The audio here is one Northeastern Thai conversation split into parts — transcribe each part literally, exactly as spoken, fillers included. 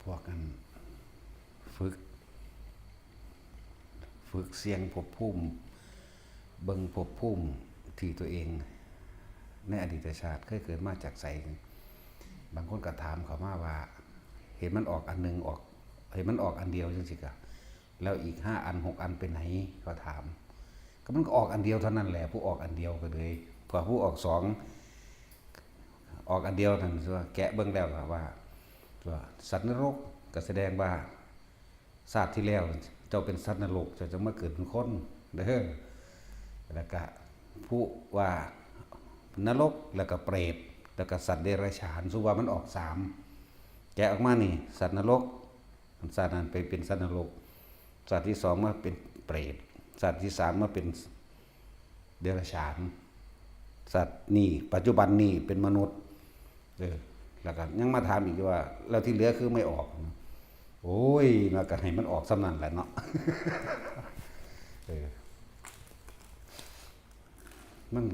พวกกันฝึก ฝึกเสี่ยงภพภูมิ เบิ่งภพภูมิที่ตัวเอง ในอดีตชาติเคยเกิดมาจากไส บางคนก็ถามเขามาว่า เห็นมันออกอันหนึ่งออก เห็นมันออกอันเดียวจังสิกะ แล้วอีกห้าอันหกอันไปไหน เขาถาม ก็มันก็ออกอันเดียวเท่านั้นแหละ ผู้ออกอันเดียวก็เลย พอผู้ออกสอง ออกอันเดียวนั่นตัวแกะเบิ่งแล้วก็ว่า ตัวสัตว์นรกก็แสดงว่า ชาติที่แล้วเจ้าเป็นสัตว์นรก เจ้าจะมาเกิดเป็นคนเด้อ แล้วก็ผู้ว่านรก แล้วก็เปรต แล้วก็สัตว์เดรัจฉาน สุว่ามันออกสาม แกะออกมานี่ สัตว์นรก ชาตินั้นไปเป็นสัตว์นรก ชาติที่สองมาเป็นเปรต ชาติที่สามมาเป็นเดรัจฉาน ชาตินี้ปัจจุบันนี้เป็นมนุษย์ เออ แล้วก็ยังมาถามอีกว่า แล้วที่เหลือคือไม่ออก โอ้ย มันก็ให้มันออกส่ำนั้นแหละเนาะ เออ มัน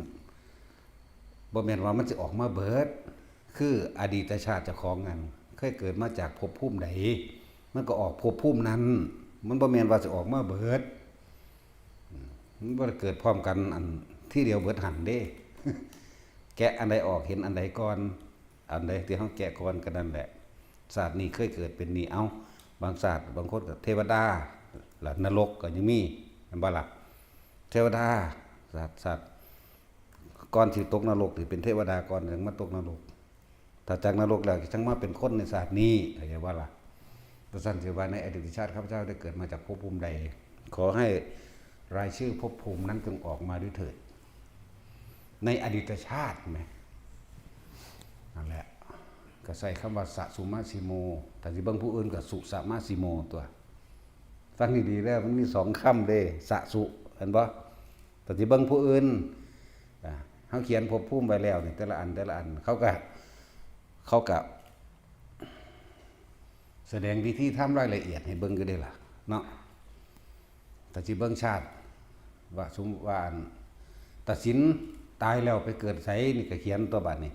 บ่แม่นว่ามันสิออกมาเบิด คืออดีตชาติเจ้าของนั้น เคยเกิดมาจากภพภูมิใด มันก็ออกภพภูมินั้น มันบ่แม่นว่าสิออกมาเบิด อืม มันบ่ได้เกิดพร้อมกันอันทีเดียวเบิดหั้นเด้ แกะอันใดออกเห็นอันใดก่อน อันใดที่เฮาแกะก่อนก็นั่นแหละ ชาตินี้เคยเกิดเป็นนี่ เอ้า บางชาติ บางคนก็เทวดา ล่ะ นรกก็ยังมี แม่นบ่ล่ะ เทวดา ชาติ ชาติ ก่อนสิตกนรกนี่เป็นเทวดาก่อน จั่งมาตกนรก ถ้าจากนรกแล้วจั่งมาเป็นคนในชาตินี้ เข้าใจบ่ล่ะ จั่งซั้นสิว่าในอดีตชาติข้าพเจ้าได้เกิดมาจากภพภูมิใด ขอให้รายชื่อภพภูมินั้นจงออกมาด้วยเถิด ในอดีตชาติแหม นั่นแหละ ก็ใส่คำว่าสะสุมะสิโม ถ้าสิเบิ่งผู้อื่นก็สุสะมะสิโมตัว ฟังดีๆเด้อ มันมีสองคำเด้ สะสุ เห็นบ่ ถ้าสิเบิ่งผู้อื่น อ่า เฮาเขียนภพภูมิไว้แล้วนี่ แต่ละอัน แต่ละอัน เขาก็ เขาก็ แสดงวิธีทำรายละเอียดให้เบิ่งอยู่เด้ล่ะ เนาะ ถ้าสิเบิ่งชาติ ว่าสมมุติว่าอัน ตัดสินตายแล้วไปเกิดไสนี่ก็เขียนตัวบัดนี้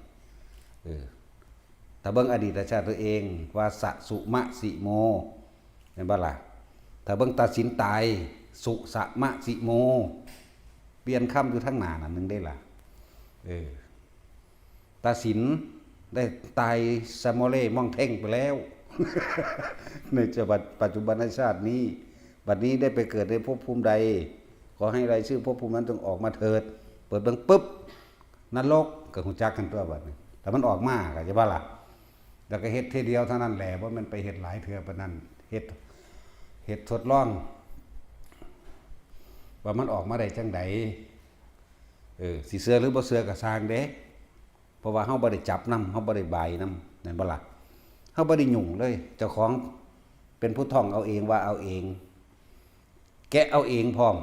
เออ ถ้าเบิ่งอดีตชาติตัวเองว่าสะสุมะสิโม แม่นบ่ล่ะ ถ้าเบิ่งตัดสินตาย สุสะมะสิโม เปลี่ยนคำอยู่ทางหน้านั่นหนึ่งได้ล่ะ เออ ตัดสินได้ตายสะมอเล่ม่องเท่งไปแล้ว ในปัจจุบันชาตินี้ บัดนี้ได้ไปเกิดในภพภูมิใด ขอให้รายชื่อภพภูมินั้นจงออกมาเถิด เปิดเบิ่งปุ๊บ นรกก็ฮู้จักกันตัวบัดนี้ แต่มันออกมาก็จะว่าล่ะ แล้วก็เฮ็ดเทื่อเดียวเท่านั้นแหละ บ่แม่นไปเฮ็ดหลายเทื่อปานนั้น เฮ็ด เฮ็ดทดลอง ว่ามันออกมาได้จั่งใด เออ สิเชื่อหรือบ่เชื่อก็ซ่างเด้ เพราะว่าเฮาบ่ได้จับนำ เฮาบ่ได้บายนำ แม่นบ่ล่ะ เฮาบ่ได้ยุ่งเลย เจ้าของเป็นผู้ท่องเอาเองว่าเอาเอง แกะเอาเองพร้อม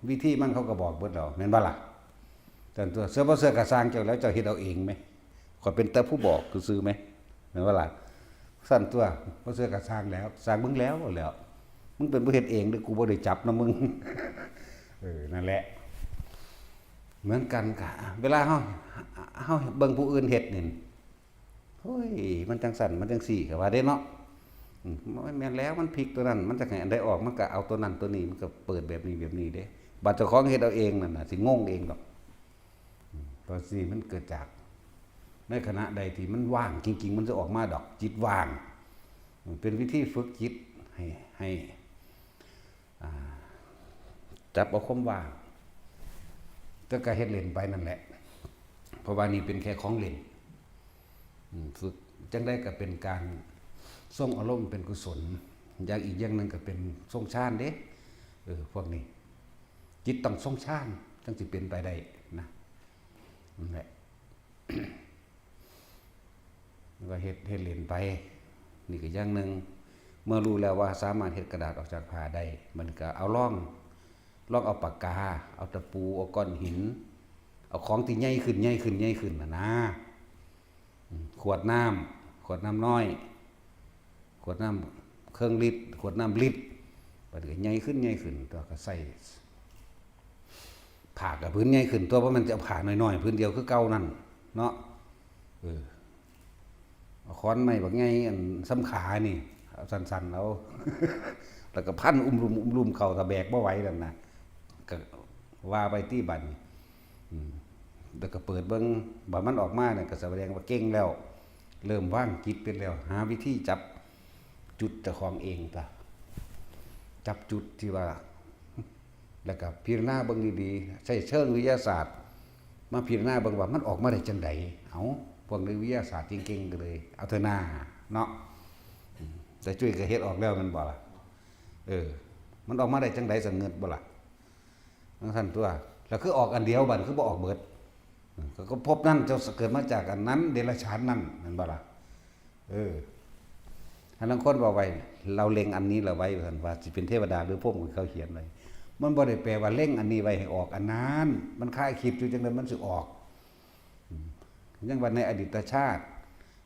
วิธีมันเขาก็บอกเบิดแล้ว แม่นบ่ล่ะ ซั่นตัว เชื่อบ่เชื่อก็ซ่างเจ้าแล้ว เจ้าเฮ็ดเอาเองแหม ข้อยเป็นแต่ผู้บอกซื่อๆแหม แม่นบ่ล่ะ ซั่นตัว บ่เชื่อก็ซ่างแล้ว ซ่างมึงแล้ว แล้ว มึงเป็นผู้เฮ็ดเองเด้อ กูบ่ได้จับนำมึง เออ นั่นแหละ เหมือนกันกะ เวลาเฮา เฮาเบิ่งผู้อื่นเฮ็ดนี่ โอ้ย มันจั่งซั้น มันจั่งซี้ ก็ว่าเด้เนาะ อืม มันแม่นแล้ว มันผิดตัวนั้น มันจักให้อันใดออก มันก็เอาตัวนั้นตัวนี้ มันก็เปิดแบบนี้แบบนี้เด้ บัดเจ้าของเฮ็ดเอาเองนั่นน่ะ สิงงเองดอก อืม ตัวนี้มันเกิดจาก ในขณะใดที่มันว่างจริงๆ มันจะออกมาดอก จิตว่าง มันเป็นวิธีฝึกจิตให้ ให้ อ่า จับเอาความว่าง แต่ก็เฮ็ดเล่นไปนั่นแหละ เพราะว่านี่เป็นแค่ของเล่น อืม ฝึกจั่งใดก็เป็นการทรงอารมณ์เป็นกุศล อย่างอีกอย่างหนึ่งก็เป็นทรงฌานเด้ เออ พวกนี้ จิตต้องทรงฌานจั่งสิเป็นไปได้นะ นั่นแหละ แล้วก็เฮ็ด เฮ็ดเล่นไป นี่ก็อย่างหนึ่ง เมื่อรู้แล้วว่าสามารถเฮ็ดกระดาษออกจากผ้าได้ มันก็เอาลอง ลองเอาปากกา เอาตะปู เอาก้อนหิน เอาของที่ใหญ่ขึ้น ใหญ่ขึ้น ใหญ่ขึ้นน่ะนะ อืม ขวดน้ำ ขวดน้ำน้อย ขวดน้ำเครื่องลิตร ขวดน้ำลิตร บัดนี้ก็ใหญ่ขึ้น ใหญ่ขึ้น ตัวก็ใส่ ผ้าก็ผืนใหญ่ขึ้น ตัว เพราะมันจะเอาผ้าน้อยๆ ผืนเดียวคือเก่านั่นเนาะ เออ เอาขอนไม้บักใหญ่อันส่ำขานี่ สั้นๆเอา แล้วก็พันอุ้มลุมอุ้มลุมเข้า ถ้าแบกบ่ไหวนั่นนะ ก็ว่าไปตี้บัดนี้ อืม แล้วก็เปิดเบิ่ง บัดมันออกมาเนี่ย ก็แสดงว่าเก่งแล้ว เริ่มวางจิตเป็นแล้ว หาวิธีจับจุดเจ้าของเองตา จับจุดที่ว่า แล้วก็พิจารณาเบิ่งดีๆ ใช้เชิงวิทยาศาสตร์ มาพิจารณาเบิ่งว่ามันออกมาได้จังใด เอา พวกนักวิทยาศาสตร์เก่งๆ ก็เลย เอาเถอะนาเนาะ อืม แต่จุ้ยก็เฮ็ดออกแล้วแม่นบ่ล่ะ เออ มันออกมาได้จังใด สะเงิดบ่ล่ะ จั่งซั่นตัว แล้วคือออกอันเดียว บัดคือบ่ออกเบิด อืม ก็ ก็ภพนั้นเจ้าเกิดมาจากอันนั้น เดรัจฉานนั่น แม่นบ่ล่ะ เออ อันนั้นคนว่าไว้ เราเล็งอันนี้ละไว้ ว่าซั่น ว่าสิเป็นเทวดาหรือพรหม เขาเขียนไว้ มันบ่ได้แปลว่าเล็งอันนี้ไว้ให้ออกอันนั้น มันคาคิดอยู่จังใดมันสิออก อืม ยังว่าในอดีตชาติ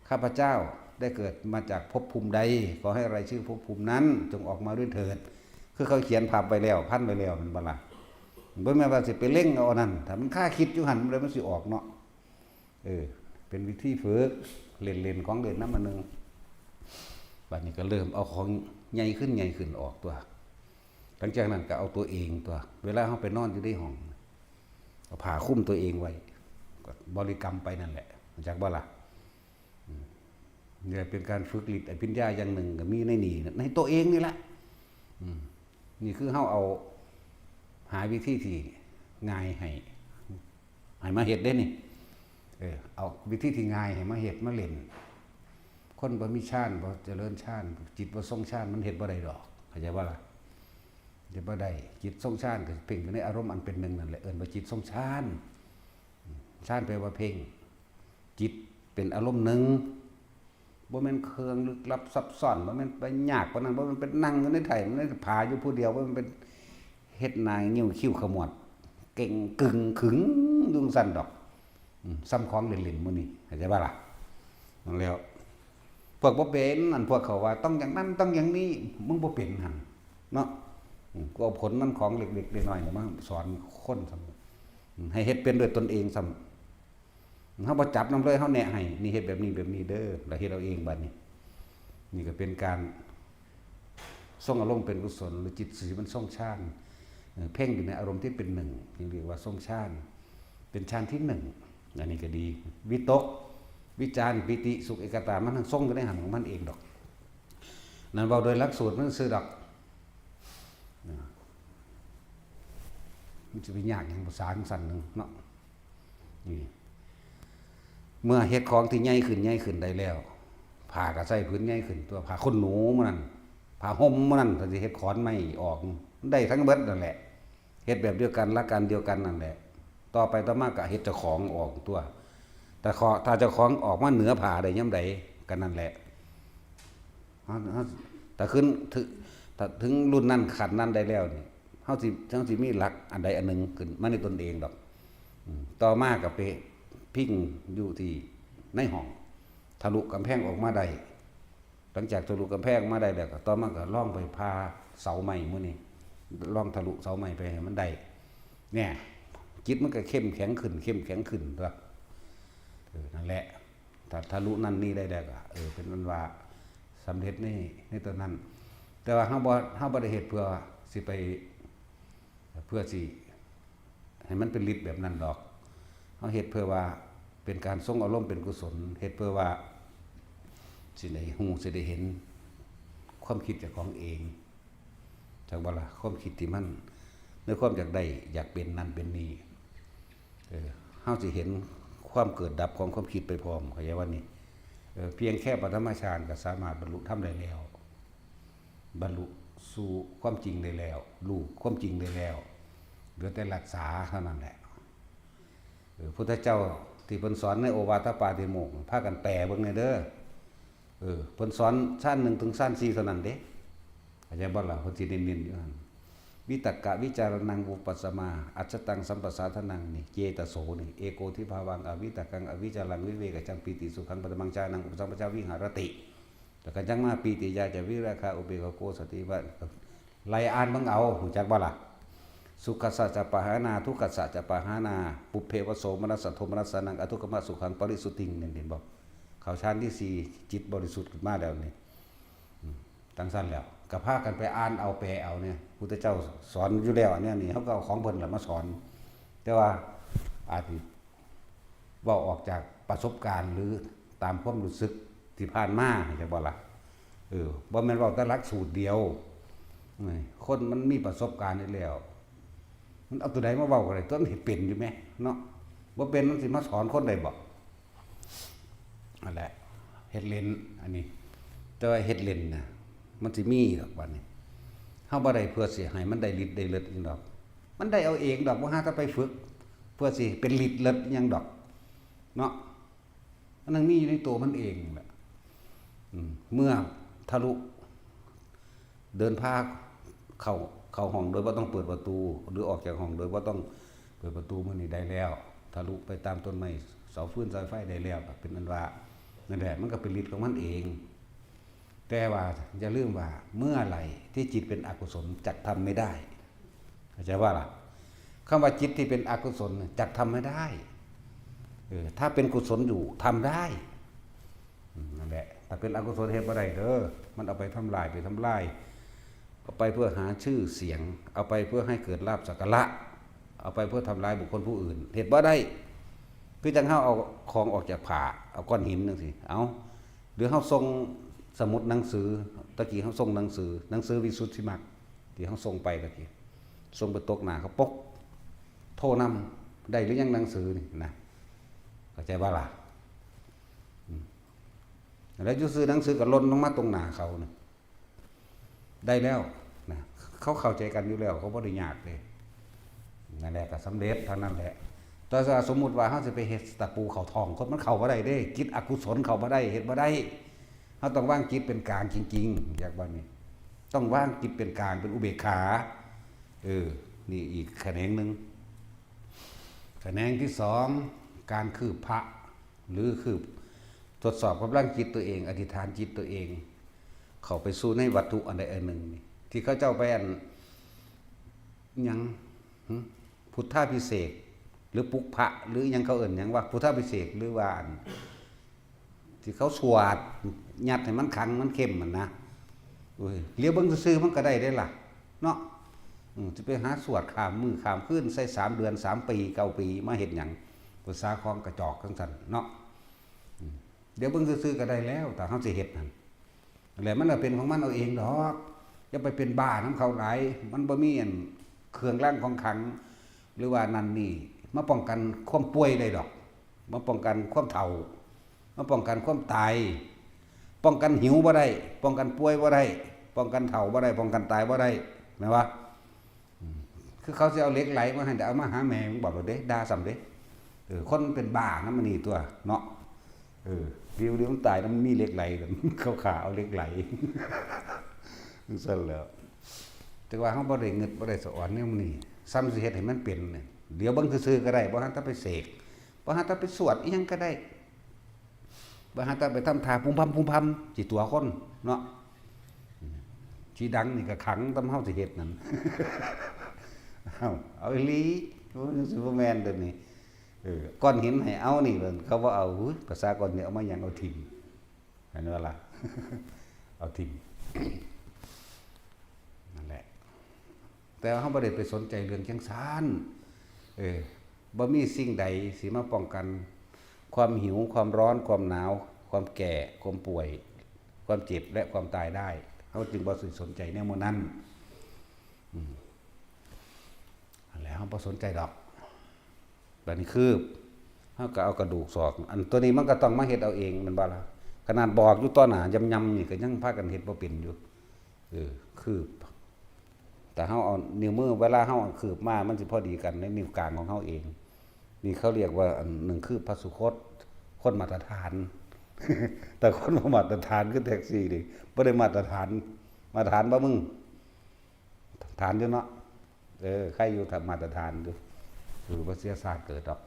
ข้าพเจ้าได้เกิดมาจากภพภูมิใด ขอให้รายชื่อภพภูมินั้นจงออกมาด้วยเถิด คือเขาเขียนพับไว้แล้ว พันไว้แล้วแม่นบ่ล่ะ บ่แม่นว่าสิไปเล็งเอาอันนั้น ถ้ามันคาคิดอยู่หั่น มันเลยมันสิออกเนาะ เออ เป็นวิธีฝึก เล่นๆ ของเล่นนำอันหนึ่ง บัดนี้ก็เริ่มเอาของใหญ่ขึ้นใหญ่ขึ้นออกตัว หลังจากนั้นก็เอาตัวเองตัว เวลาเราไปนอนอยู่ในห้อง เอาผ้าคลุมตัวเองไว้ ก็บริกรรมไปนั่นแหละ รู้จักบ่ล่ะ อืม นี่เป็นการฝึกฤทธิ์อภิญญาอย่างหนึ่ง ก็มีในนี่นะ ในตัวเองนี่แหละ อืม นี่คือเราเอา หาวิธีที่ง่ายให้ ให้มาเฮ็ดเด้นี่ เออ เอาวิธีที่ง่ายให้มาเฮ็ดมาเล่น คนบ่มีฌาน บ่เจริญฌาน จิตบ่ทรงฌาน มันเฮ็ดบ่ได้ดอก เข้าใจบ่ล่ะ เฮ็ดบ่ได้ จิตทรงฌานก็เพ่งอยู่ในอารมณ์อันเป็นหนึ่งนั่นแหละ เอิ้นว่าจิตทรงฌาน ฌานแปลว่าเพ่ง จิตเป็นอารมณ์หนึ่ง บ่แม่นเครื่องลึกลับซับซ้อน บ่แม่นไปยากปานนั้น บ่แม่นไปนั่งอยู่ในไถ่ ในผาอยู่ผู้เดียว บ่แม่นเป็นเฮ็ดหน้างิ้วคิ้วขมวด เก่งกึ่งขึงอยู่จั่งซั่นดอก อืม ส่ำของเล่นๆ มื้อนี้ เข้าใจบ่ล่ะ นั่นแหล้ว พวกบ่เป็น อันพวกเขาว่าต้องอย่างนั้น ต้องอย่างนี้ มึงบ่เป็นหั่นเนาะ อืม กูเอาผลมันของเล็กๆ น้อยๆ มาสอนคนซ้ำ อืม ให้เฮ็ดเป็นด้วยตนเองซ้ำ เฮาบ่จับนำเลย เฮาแนะให้ นี่เฮ็ดแบบนี้แบบนี้เด้อ แล้วเฮ็ดเอาเองบัดนี้ นี่ก็เป็นการทรงอารมณ์เป็นกุศล หรือจิตสีมันทรงฌาน เอ่อ เพ่งอยู่ในอารมณ์ที่เป็นหนึ่ง จึงเรียกว่าทรงฌาน เป็นฌานที่หนึ่ง อันนี้ก็ดี วิตก วิจาร ปีติ สุข เอกคตา มันทั้งทรงอยู่ในหันของมันเองดอก นั่นเว้าโดยหลักสูตรมันซื่อดอก นะ มันจะไปยากหยังภาษาจั่งซั่นหนึ่งเนาะ นี่ เมื่อเฮ็ดของที่ใหญ่ขึ้นใหญ่ขึ้นได้แล้ว ผ้าก็ใส่ผืนใหญ่ขึ้น ตัวผ้าขนหนูมื้อนั้น ผ้าห่มมื้อนั้น ถ้าสิเฮ็ดขอนไม้ออก มันได้ทั้งเบิดนั่นแหละ เฮ็ดแบบเดียวกัน หลักการเดียวกันนั่นแหละ ต่อไปต่อมาก็เฮ็ดเจ้าของออกตัว แต่ขอ ถ้าเจ้าของออกมาเหนือผ้าได้ยามใด ก็นั่นแหละ เฮา เฮา ถ้าขึ้น ถึง ถ้าถึงรุ่นนั้นขั้นนั้นได้แล้วนี่ เฮาสิ เฮาสิมีหลักอันใดอันหนึ่งขึ้นมาในตนเองดอก อืม ต่อมาก็ไปพิงอยู่ที่ในห้อง ทะลุกำแพงออกมาได้ หลังจากทะลุกำแพงมาได้แล้วก็ ต่อมาก็ลองไปผ่าเสาไม้มื้อนี้ ลองทะลุเสาไม้ไปให้มันได้ เนี่ย จิตมันก็เข้มแข็งขึ้น เข้มแข็งขึ้นตัว เออ นั่นแหละ ถ้าทะลุนั่นนี่ได้แล้วก็ เออ เป็นอันว่าสำเร็จใน ในตัวนั้น แต่ว่าเฮาบ่ เฮาบ่ได้เฮ็ดเพื่อสิไป เพื่อสิให้มันเป็นฤทธิ์แบบนั้นดอก เฮาเฮ็ดเพื่อว่าเป็นการทรงอารมณ์เป็นกุศล เฮ็ดเพื่อว่าสิได้ฮู้ สิได้เห็นความคิดเจ้าของเอง จักบ่ล่ะ ความคิดที่มัน ในความอยากได้ อยากเป็นนั่นเป็นนี่ เออ เฮาสิเห็นความเกิดดับของความคิดไปพร้อม เข้าใจว่านี่ เออ เพียงแค่ปฐมฌานก็สามารถบรรลุธรรมได้แล้ว บรรลุสู่ความจริงได้แล้ว รู้ความจริงได้แล้ว เหลือแต่รักษาเท่านั้นแหละ เออ พุทธเจ้าที่เพิ่นสอนในโอวาทปาติโมกข์ พากันแปลเบิ่งแหน่เด้อ เออ เพิ่นสอนฌานหนึ่งถึงฌานสี่เท่านั้นเด้ เข้าใจบ่ล่ะ เพิ่นสิเน้นๆอยู่หั่น วิตกวิจารณังวิปัสสมา อัจฉตังสัมปสาทานัง นี่ เจตโส นี่ เอโกทิภาวัง อวิตกัง อวิจารัง วิเวกจัง ปีติสุขัง ปฐมังฌานัง อุปสัมปชาวิหารติ แล้วก็จั่งมาปีติยาจะ วิราคะ อุเบกขา โกสันติวะ ไล่อ่านเบิ่งเอา รู้จักบ่ล่ะ สุขัสสะจะปะหานา ทุกขัสสะจะปะหานา ปุพเพวะโสมนัสสะโทมนัสสานัง อทุกขมสุขังปริสุทธิง นี่ เห็นบ่ เข้าฌานที่สี่ จิตบริสุทธิ์ขึ้นมาแล้วนี่ อืม จั่งซั้นแล้ว ก็พากันไปอ่านเอาแปลเอาเนี่ย พุทธเจ้าสอนอยู่แล้วอันเนี้ยนี่ เขาก็เอาของเพิ่นละมาสอน แต่ว่าอาจสิเว้าออกจากประสบการณ์หรือตามความรู้สึกที่ผ่านมา เข้าใจบ่ล่ะ? เออ บ่แม่นเว้าแต่หลักสูตรเดียว นี่ คนมันมีประสบการณ์อยู่แล้ว มันเอาตัวใดมาเว้าก็ได้ ตัวมันเฮ็ดเป็นอยู่แหมเนาะ บ่เป็นมันสิมาสอนคนได้บ่? นั่นแหละ เฮ็ดเล่น อันนี้ แต่ว่าเฮ็ดเล่นน่ะ มันสิมีดอกบัดนี้ เฮาบ่ได้เพื่อสิให้มันได้ฤทธิ์ได้เลิศหยังดอก มันได้เอาเองดอก บ่หาแต่ไปฝึก เพื่อสิเป็นฤทธิ์เลิศหยังดอก เนาะ มันยังมีอยู่ในตัวมันเองแหละ อืม เมื่อทะลุ เดินพาเข้า เข้าห้องโดยบ่ต้องเปิดประตู หรือออกจากห้องโดยบ่ต้องเปิดประตูมื้อนี้ได้แล้ว ทะลุไปตามต้นไม้ เสาฟืนสายไฟได้แล้ว ก็เป็นอันว่า นั่นแหละ มันก็เป็นฤทธิ์ของมันเอง แต่ว่าอย่าลืมว่า เมื่อไหร่ที่จิตเป็นอกุศลจักทำไม่ได้ เข้าใจว่าล่ะ? คำว่าจิตที่เป็นอกุศลน่ะจักทำไม่ได้ เออ ถ้าเป็นกุศลอยู่ทำได้ อืม นั่นแหละ ถ้าเป็นอกุศลเฮ็ดบ่ได้เด้อ มันเอาไปทำลาย ไปทำลาย เอาไปเพื่อหาชื่อเสียง เอาไปเพื่อให้เกิดลาภสักการะ เอาไปเพื่อทำลายบุคคลผู้อื่น เฮ็ดบ่ได้ คือจั่งเฮาเอาของออกจากผ้า เอาก้อนหินจั่งซี้ เอา หรือเฮาส่งสมุดหนังสือ ตะกี้เฮาส่งหนังสือ หนังสือวิสุทธิมรรค ที่เฮาส่งไปตะกี้ ส่งไปตกหน้าเขาปก โทรนำ ได้หรือยังหนังสือนี่นะ เข้าใจบ่ล่ะ? อืม แล้วอยู่ซื่อหนังสือก็หล่นลงมาตรงหน้าเขานี่ ได้แล้วนะ เขาเข้าใจกันอยู่แล้ว เขาบ่ได้ยากเด้ นั่นแหละก็สำเร็จเท่านั้นแหละ แต่ถ้าสมมุติว่าเฮาสิไปเฮ็ดตะปูเข้าท้องคน มันเข้าบ่ได้เด้ จิตอกุศลเข้าบ่ได้ เฮ็ดบ่ได้ เฮาต้องวางจิตเป็นกลางจริงๆ อยากว่านี่ ต้องวางจิตเป็นกลาง เป็นอุเบกขา เออ นี่อีกแขนงหนึ่ง แขนงที่สอง การคืบพระ หรือคืบทดสอบกำลังจิตตัวเอง อธิษฐานจิตตัวเอง เข้าไปสู่ในวัตถุอันใดอันหนึ่งนี่ ที่เขาเจ้าไปอัน หยัง หึ พุทธาภิเษก หรือปลุกพระ หรือหยังเขาเอิ้นหยังว่าพุทธาภิเษก หรือว่าอัน ที่เขาสวดยัดให้มันขังมันเข้มหั่นนะ โอ้ย เหลียวเบิ่งซื่อๆมันก็ได้เด้ล่ะ เนาะ อืม สิไปหาสวดข้ามมื้อข้ามคืน ใส่สามเดือน สามปี เก้าปี มาเฮ็ดหยัง ภาษาของกระจอกจั่งซั้นเนาะ อืม เหลียวเบิ่งซื่อๆก็ได้แล้ว ถ้าเฮาสิเฮ็ดหั่น แล้วมันก็เป็นของมันเอาเองดอก อย่าไปเป็นบ้านำเขาหลาย มันบ่มีอันเครื่องรางของขลัง หรือว่านั่นนี่ มาป้องกันความป่วยได้ดอก มาป้องกันความเฒ่า มาป้องกันความตาย ป้องกันหิวบ่ได้ ป้องกันป่วยบ่ได้ ป้องกันเฒ่าบ่ได้ ป้องกันตายบ่ได้ แม่นบ่? อืม คือเขาสิเอาเหล็กไหลมาให้ เอามาหาแม่มึงบอกโลดเด้ ด่าซ้ำเด้ เออ คนเป็นบ้านำอันนี้ตั๊วเนาะ เออ วิวเดียวมันตายแล้วมันมีเหล็กไหล เขาฆ่าเอาเหล็กไหล จั่งซั้นแหล้ว แต่ว่าเฮาบ่ได้งึดบ่ได้สะออนแนวนี้ ซ้ำสิเฮ็ดให้มันเป็นเนี่ย เดี๋ยวเบิ่งซื่อๆก็ได้ บ่หันแต่ไปเสก บ่หันแต่ไปสวดอิหยังก็ได้ บ่หันแต่ไปทำท่าพุมพำพุมพำ สิตั๋วคนเนาะ สิดังนี่ก็ขังตำเฮาสิเฮ็ดนั่น เอ้า เอาอีหลี โอ้ย สิบ่แม่นเด้อนี่ เออ ก้อนหินให้เอานี่ เขาบ่เอา อุ๊ย ภาษาก้อนหินเอามาหยัง เอาถิ่ม เห็นบ่ล่ะ เอาถิ่ม นั่นแหละ แต่ว่าเฮาบ่ได้ไปสนใจเรื่องจั่งซั้น เออ บ่มีสิ่งใดสิมาป้องกันความหิว ความร้อน ความหนาว ความแก่ ความป่วย ความเจ็บ และความตายได้ เฮาจึงบ่สิสนใจแนวหมู่นั้น อืม นั่นแหละ เฮาบ่สนใจดอก บัดนี้คืบ เฮาก็เอากระดูกสอก อันตัวนี้มันก็ต้องมาเฮ็ดเอาเอง แม่นบ่ล่ะ? ขนาดบอกอยู่ต่อหน้ายำๆนี่ก็ยังพากันเฮ็ดบ่เป็นอยู่ เออ คืบ แต่เฮาเอานิ้วมือ เวลาเฮาเอาคืบมา มันสิพอดีกันในนิ้วกลางของเฮาเอง นี่เขาเรียกว่าอันหนึ่งคืบพระสุคต คนมาตรฐาน แต่คนบ่มาตรฐานคือแท็กซี่นี่ บ่ได้มาตรฐาน มาตรฐานบ่มึง? ฐานอยู่เนาะ เออ ใครอยู่ถ้ามาตรฐานอยู่ เออ บ่เสียชาติเกิดดอก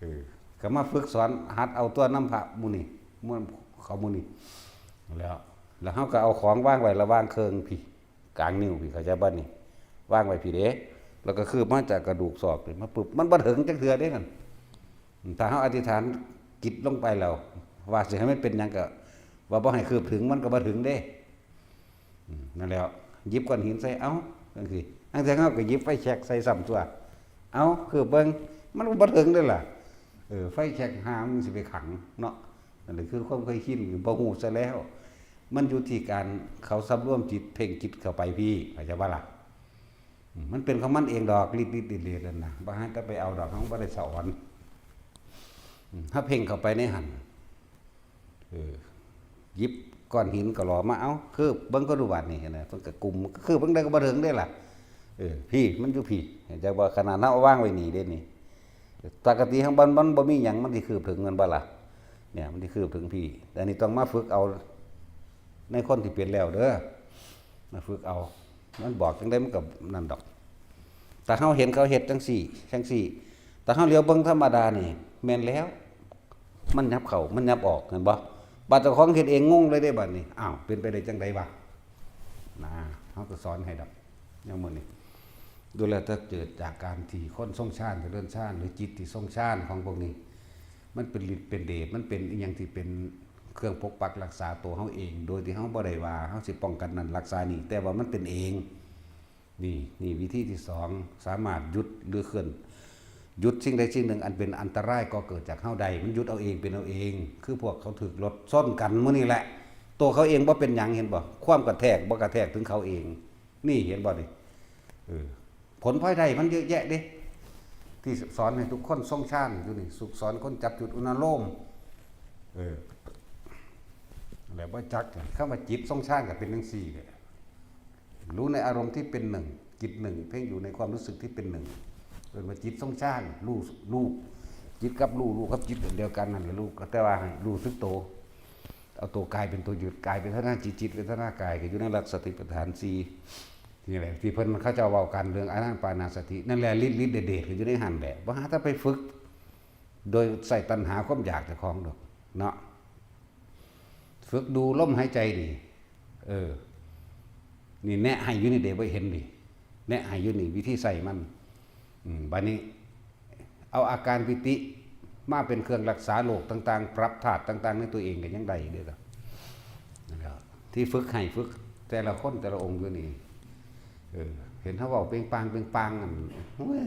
เออ ก็มาฝึกสอนหัดเอาตัวนำพระหมู่นี่ หมู่เขาหมู่นี่ แล้ว แล้วเฮาก็เอาของวางไว้ระหว่างเคิ่งพี้ กลางนิ้วพี้ เข้าใจบ่นี่? วางไว้พี้เด้ แล้วก็คืบมาจากกระดูกสอกนี่มาปึ๊บ มันบ่ถึงจักเทื่อเด้นั่น ถ้าเฮาอธิษฐานจิตลงไปแล้ว ว่าสิให้มันเป็นหยังก็ ว่าบ่ให้คืบถึงมันก็บ่ถึงเด้ อืม นั่นแหละ หยิบก้อนหินใส่ เอ้า จังซี่ จังซี่เฮาก็หยิบไฟแช็กใส่ซ้ำตัว เอ้า คืบเบิ่ง มันก็บ่ถึงเด้ล่ะ เออ ไฟแช็กหามันสิไปขังเนาะ นั่นแหละคือความเคยชิน บ่ฮู้ซะแล้ว มันอยู่ที่การเขาสำรวมจิต เพ่งจิตเข้าไปพี้ เข้าใจบ่ล่ะ? อืม มันเป็นของมันเองดอก ฤทธิ์ ฤทธิ์ เดช เดชนั่นน่ะ บ่ให้แต่ไปเอาดอก เฮาบ่ได้สอน อืม ถ้าเพ่งเข้าไปในหั่น เออ หยิบก้อนหินก็หล่อมา เอ้า คืบเบิ่งก็ดูบาดนี่ เห็นไหม เพิ่นก็กุม คืบเบิ่งได้ก็บ่ถึงเด้ล่ะ เออ พี้ มันอยู่พี้ เห็นจักบ่ ขนาดเฮาเอาวางไว้นี่เด้นี่ ปกติข้างบนมันบ่มีหยัง มันสิคืบถึงแม่นบ่ล่ะ เนี่ย มันสิคืบถึงพี้ แต่อันนี้ต้องมาฝึกเอา ในคนที่เป็นแล้วเด้อ มาฝึกเอา มันบอกจังได๋มันก็นั่นดอก แต่เฮาเห็นเขาเฮ็ดจังซี่ จังซี่ แต่เฮาเหลียวเบิ่งธรรมดานี่ แม่นแล้ว มันยับเข้า มันยับออก เห็นบ่ บาดเจ้าของเฮ็ดเองงงเลยเด้บัดนี้ อ้าว เป็นไปได้จังใดวะ นะ เฮาก็สอนให้ดอก อย่างมื้อนี้ ดูแล้วถ้าเกิดจากการที่คนทรงฌาน เจริญฌาน หรือจิตที่ทรงฌานของพวกนี้ มันเป็นฤทธิ์เป็นเดช มันเป็นอิหยังที่เป็นเครื่องปกปักรักษาตัวเฮาเอง โดยที่เฮาบ่ได้ว่าเฮาสิป้องกันนั่นรักษานี่ แต่ว่ามันเป็นเอง นี่ นี่วิธีที่สอง สามารถหยุดหรือเคลื่อน หยุดสิ่งใดสิ่งหนึ่งอันเป็นอันตรายก่อเกิดจากเฮาได้ มันหยุดเอาเองเป็นเอาเอง คือพวกเขาถืกรถชนกันมื้อนี้แหละ ตัวเขาเองบ่เป็นหยัง เห็นบ่ ความกระแทกบ่กระแทกถึงเขาเอง นี่เห็นบ่นี่ เออ ผลพลอยได้มันเยอะแยะเด้ ที่สอนให้ทุกคนทรงฌานอยู่นี่ สุขสอนคนจับจุดอุณาโลม เออ แล้วบ่จัก คำว่าจิตทรงฌานก็เป็นจังซี่แหละ รู้ในอารมณ์ที่เป็นหนึ่ง จิตหนึ่ง เพ่งอยู่ในความรู้สึกที่เป็นหนึ่ง เอิ้นว่าจิตทรงฌาน รู้ รู้ จิตกับรู้ รู้กับจิตอันเดียวกันนั่นแหละ รู้ แต่ว่าให้รู้สึกโต เอาตัวกายเป็นตัวหยุด กายเป็นเวทนา จิต จิตเวทนากาย ก็อยู่ในหลักสติปัฏฐานสี่ นี่แหละ ที่เพิ่นเขาเจ้าเว้ากันเรื่องอานาปานสติ นั่นแหละ ฤทธิ์ ฤทธิ์เดช ฤทธิ์เดชก็อยู่ในหั่นแหละ บ่หาแต่ไปฝึก โดยใส่ตัณหาความอยากเจ้าของดอก เนาะ ฝึกดูลมหายใจนี่ เออ นี่แนะให้อยู่นี่เด้ บ่เห็นนี่ แนะให้อยู่นี่ วิธีใส่มัน อืม บัดนี้ เอาอาการปีติมาเป็นเครื่องรักษาโรคต่างๆ ปรับธาตุต่างๆ ในตัวเองก็ยังได้อยู่เด้อล่ะ นั่นแหละ ที่ฝึกให้ฝึกแต่ละคนแต่ละองค์อยู่นี่ เออ เห็นเขาเว้าเปล่งปลั่งเปล่งปลั่ง อัน โอ้ย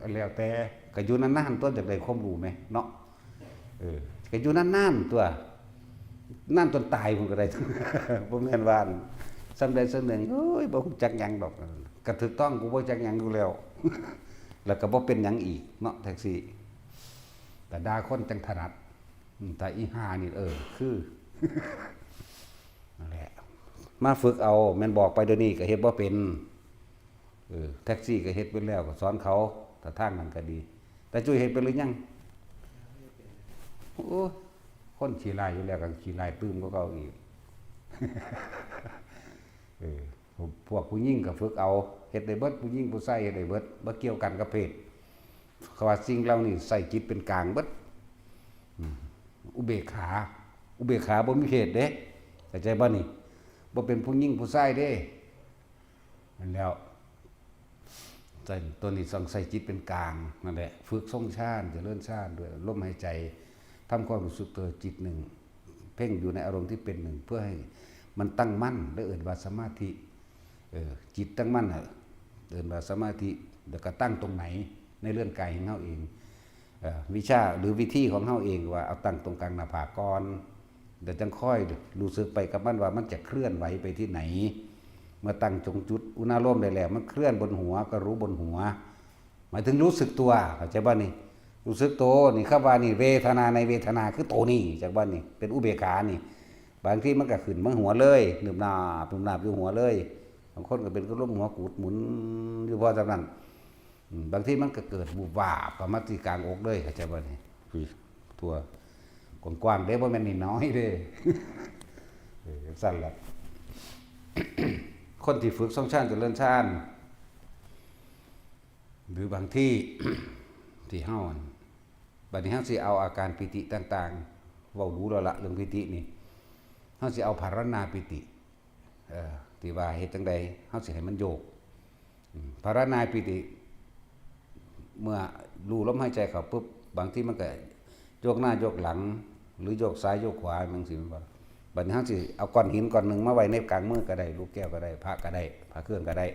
อันแล้วแต่ ก็อยู่นานๆ ตัวจักได้ความรู้แหมเนาะ เออ ก็อยู่นานๆ ตัว นานจนตายพุ้นก็ได้ บ่แม่นว่าอัน ส่ำใดส่ำหนึ่ง โอ้ย บ่ฮู้จักหยังดอก ก็ถูกต้อง กูบ่จักหยังอยู่แล้ว แล้วก็บ่เป็นหยังอีกเนาะ แท็กซี่ แต่ด่าคนจังถนัด อืม แต่อีห่านี่ เออ คือ นั่นแหละ มาฝึกเอา แม่นบอกไปเดี๋ยวนี้ก็เฮ็ดบ่เป็น เออ แท็กซี่ก็เฮ็ดเป็นแล้ว ก็สอนเขา แต่ทางนั้นก็ดี แต่จุ้ยเฮ็ดเป็นหรือยัง โอ้ย คนขี้ร้ายอยู่แล้ว ก็ขี้ร้ายตื่มกว่าเก่าอีก เออ พวกผู้หญิงก็ฝึกเอา เฮ็ดได้เบิด ผู้หญิงผู้ชายเฮ็ดได้เบิด บ่เกี่ยวกันกับเพศ เขาว่าสิ่งเหล่านี้ใส่จิตเป็นกลางเบิด อืม อุเบกขา อุเบกขาบ่มีเพศเด้ เข้าใจบ่นี่ บ่เป็นผู้หญิงผู้ชายเด้ นั่นแล้ว ใส่ ตัวนี้ต้องใส่จิตเป็นกลาง นั่นแหละ ฝึกทรงฌาน เจริญฌานด้วยลมหายใจ ทำความรู้สึกตัวจิตหนึ่ง เพ่งอยู่ในอารมณ์ที่เป็นหนึ่ง เพื่อให้มันตั้งมั่น แล้วเอิ้นว่าสมาธิ เออ จิตตั้งมั่นน่ะ เอิ้นว่าสมาธิ แล้วก็ตั้งตรงไหน ในเรื่องกายของเฮาเอง เอ่อ วิชาหรือวิธีของเฮาเองว่าเอาตั้งตรงกลางหน้าผากก่อน แล้วจั่งค่อยรู้สึกไปกับมันว่ามันจะเคลื่อนไหวไปที่ไหน เมื่อตั้งตรงจุดอุณาโลมได้แล้ว มันเคลื่อนบนหัวก็รู้บนหัว หมายถึงรู้สึกตัว เข้าใจบ่นี่ รู้สึกตัว นี่คำว่านี่ เวทนาในเวทนาคือโตนี่ จักบ่นี่ เป็นอุเบกขานี่ บางทีมันก็ขึ้นมาหัวเลย นึบนาบ นึบนาบอยู่หัวเลย บางคนก็เป็นก็ลมหัวกูดหมุนอยู่พอจำนั้น อืม บางทีมันก็เกิดวูบวาบเข้ามาที่กลางอกเลย เข้าใจบ่นี่ ทั่ว กว้างๆเด้ บ่แม่นน้อยๆเด้ เออ จั่งซั่นล่ะ คนที่ฝึกทรงฌานเจริญฌาน หรือบางที ที่เฮา บัดนี้เฮาสิเอาอาการปีติต่างๆ เว้าดูแล้วละเรื่องปีตินี่ เฮาสิเอาภาวนาปีติ เอ่อ ที่ว่าเฮ็ดจั่งใด เฮาสิให้มันโยก อืม ภาวนาปีติ เมื่อรู้ลมหายใจเข้าปุ๊บ บางทีมันก็โยกหน้าโยกหลัง หรือโยกซ้ายโยกขวาจั่งซี้แม่นบ่ แ บัดนี้เฮาสิเอาก้อนหินก้อนหนึ่งมาไว้ในกลางมือก็ได้ ลูกแก้วก็ได้ พระก็ได้ พระเครื่องก็ได้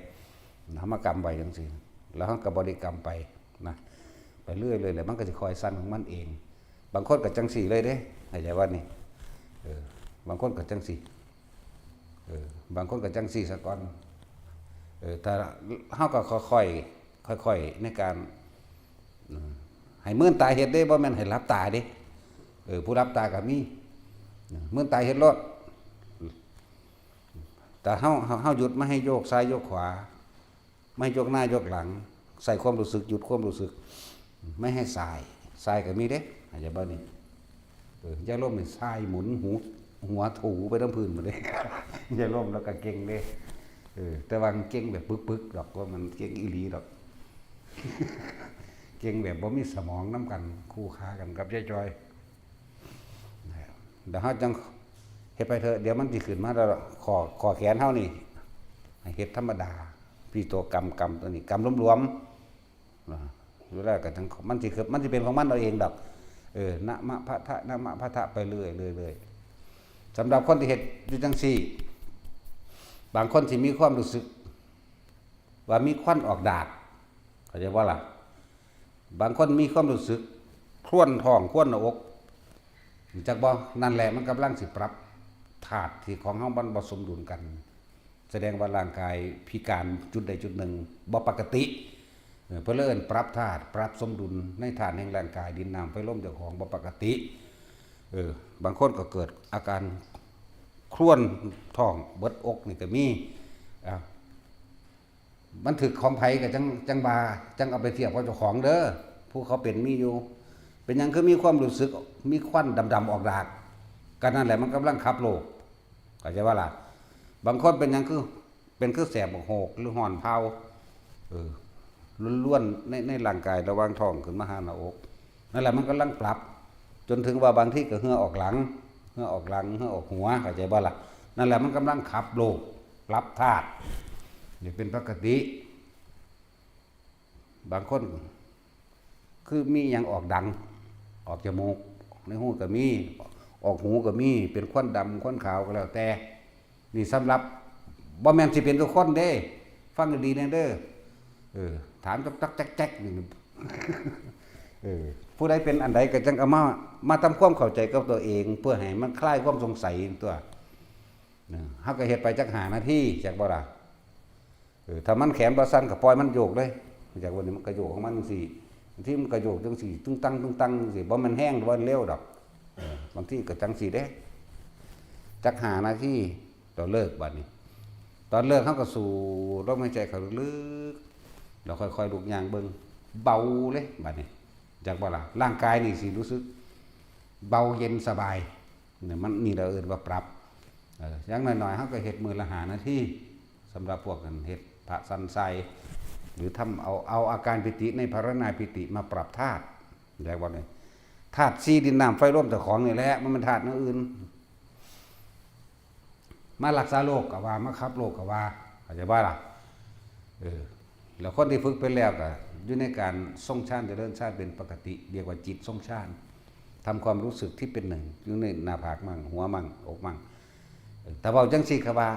เฮามากำไว้จั่งซี้ แล้วเฮาก็บริกรรมไปนะ ไปเรื่อยๆ แล้วมันก็สิค่อยสั่นของมันเอง บางคนก็จั่งซี้เลยเด้ เข้าใจว่านี่ เออ บางคนก็จั่งซี้ เออ บางคนก็จั่งซี้ซะก่อน เออ ถ้าเฮาก็ค่อยๆ ค่อยๆ ในการ อืม ให้เมินตาเฮ็ดเด้ บ่แม่นให้หลับตาเด้ เออ ผู้หลับตาก็มี เออ เมินตาเฮ็ดโลด แต่เฮา เฮา เฮาหยุด ไม่ให้โยกซ้ายโยกขวา ไม่ให้โยกหน้าโยกหลัง ใส่ความรู้สึก หยุดความรู้สึก ไม่ให้ส่าย ส่ายก็มีเด้ เข้าใจบ่นี่ เออ ยาลมนี่ส่ายหมุนหู หัวถูไปนำพื้นหมดเลย ยาลมแล้วก็เก่งเด้ เออ แต่ว่าเก่งแบบปึกๆ ดอก ว่ามันเก่งอีหลีดอก เก่งแบบบ่มีสมองนำกัน คู่ขากันกับยายจอย เดี๋ยวเฮาจั่งเฮ็ดไปเถอะ เดี๋ยวมันสิขึ้นมาแล้ว ข้อ ข้อแขนเฮานี่ ให้เฮ็ดธรรมดา พี่ตัวกำ กำตัวนี้ กำหลวมๆ นะ อยู่แล้วก็จั่ง มันสิคือ มันสิเป็นของมันเอาเองดอก เออ นะมะพะทะ นะมะพะทะ ไปเรื่อยๆ เรื่อยๆ สำหรับคนที่เฮ็ดอยู่จั่งซี้ บางคนสิมีความรู้สึก ว่ามีควันออกดาก เข้าใจบ่ล่ะ บางคนมีความรู้สึกคลวนท้อง คลวนหน้าอก รู้จักบ่ นั่นแหละมันกำลังสิปรับธาตุที่ของเฮามันบ่สมดุลกัน แสดงว่าร่างกายพิการจุดใดจุดหนึ่งบ่ปกติ เออ เพิ่นเลยเอิ้นปรับธาตุ ปรับสมดุลในธาตุแห่งร่างกาย ดินน้ำไฟลมเจ้าของบ่ปกติ เออ บางคนก็เกิดอาการคลวนท้องเบิดอกนี่ก็มี อ่า มันถืกของไผก็จั่ง จั่งว่า จั่งเอาไปเทียบกับเจ้าของเด้อ ผู้เขาเป็นมีอยู่ เป็นหยังคือมีความรู้สึก มีควันดำๆ ออกดาก ก็นั่นแหละมันกำลังขับโลก เข้าใจบ่ล่ะ บางคนเป็นหยังคือ เป็นคือแสบบักโหก หรือฮ้อนเผา เออ ล้วนๆ ใน ในร่างกายระหว่างท้องขึ้นมาหาหน้าอก นั่นแหละมันกำลังปรับ จนถึงว่าบางทีก็เหื่อออกหลัง เหื่อออกหลัง เหื่อออกหัว เข้าใจบ่ล่ะ นั่นแหละมันกำลังขับโลก ปรับธาตุ นี่เป็นปกติ บางคน คือมีหยังออกดัง ออกจมูก ในหูก็มี ออกหูก็มี เป็นควันดำ ควันขาวก็แล้วแต่ นี่สำหรับ บ่แม่นสิเป็นทุกคนเด้ ฟังดีๆ แน่เด้อ เออ ถามจอกๆ แจ๊กๆ นี่ เออ ผู้ใดเป็นอันใดก็จั่งเอามา มาทำความเข้าใจกับตัวเอง เพื่อให้มันคลายความสงสัยตัว เออ เฮาก็เฮ็ดไปจักห้านาที จักบ่ล่ะ เออ ถ้ามันแขนบ่สั่นก็ปล่อยมันโยกเลย จักวันนี้มันก็โยกของมันจั่งซี้ บางทีมันก็โยกจั่งซี้ ตึงตัง ตึงตังจั่งซี้ บ่แม่นแฮง บ่แม่นเร็วดอก เออ บางทีก็จั่งซี้เด้ จักห้านาที ตอนเลิกบัดนี้ ตอนเลิกเฮาก็สูดลมหายใจเข้าลึกๆ แล้วค่อยๆ ลุกย่างเบิ่ง เบาเลยบัดนี้ จักบ่ล่ะ ร่างกายนี่สิรู้สึก เบาเย็นสบาย เนี่ย มัน นี่เราเอิ้นว่าปรับ เออ อย่างน้อยๆ เฮาก็เฮ็ดมื้อละห้านาที สำหรับพวกกันเฮ็ดพระสันไซ หรือทำเอา เอาอาการปิติในภาวนาปิติมาปรับธาตุ ได้บ่เนี่ย ธาตุสี่ ดินน้ำไฟลมเจ้าของนี่แหละ มันเป็นธาตุอย่างอื่น มารักษาโรคก็ว่า มาขับโรคก็ว่า เข้าใจบ่ล่ะ เออ แล้วคนที่ฝึกเป็นแล้วก็อยู่ในการทรงฌานเจริญฌานเป็นปกติ เรียกว่าจิตทรงฌาน ทำความรู้สึกที่เป็นหนึ่ง อยู่ในหน้าผากมั่ง หัวมั่ง อกมั่ง เออ ถ้าเว้าจั่งซี้ก็ว่า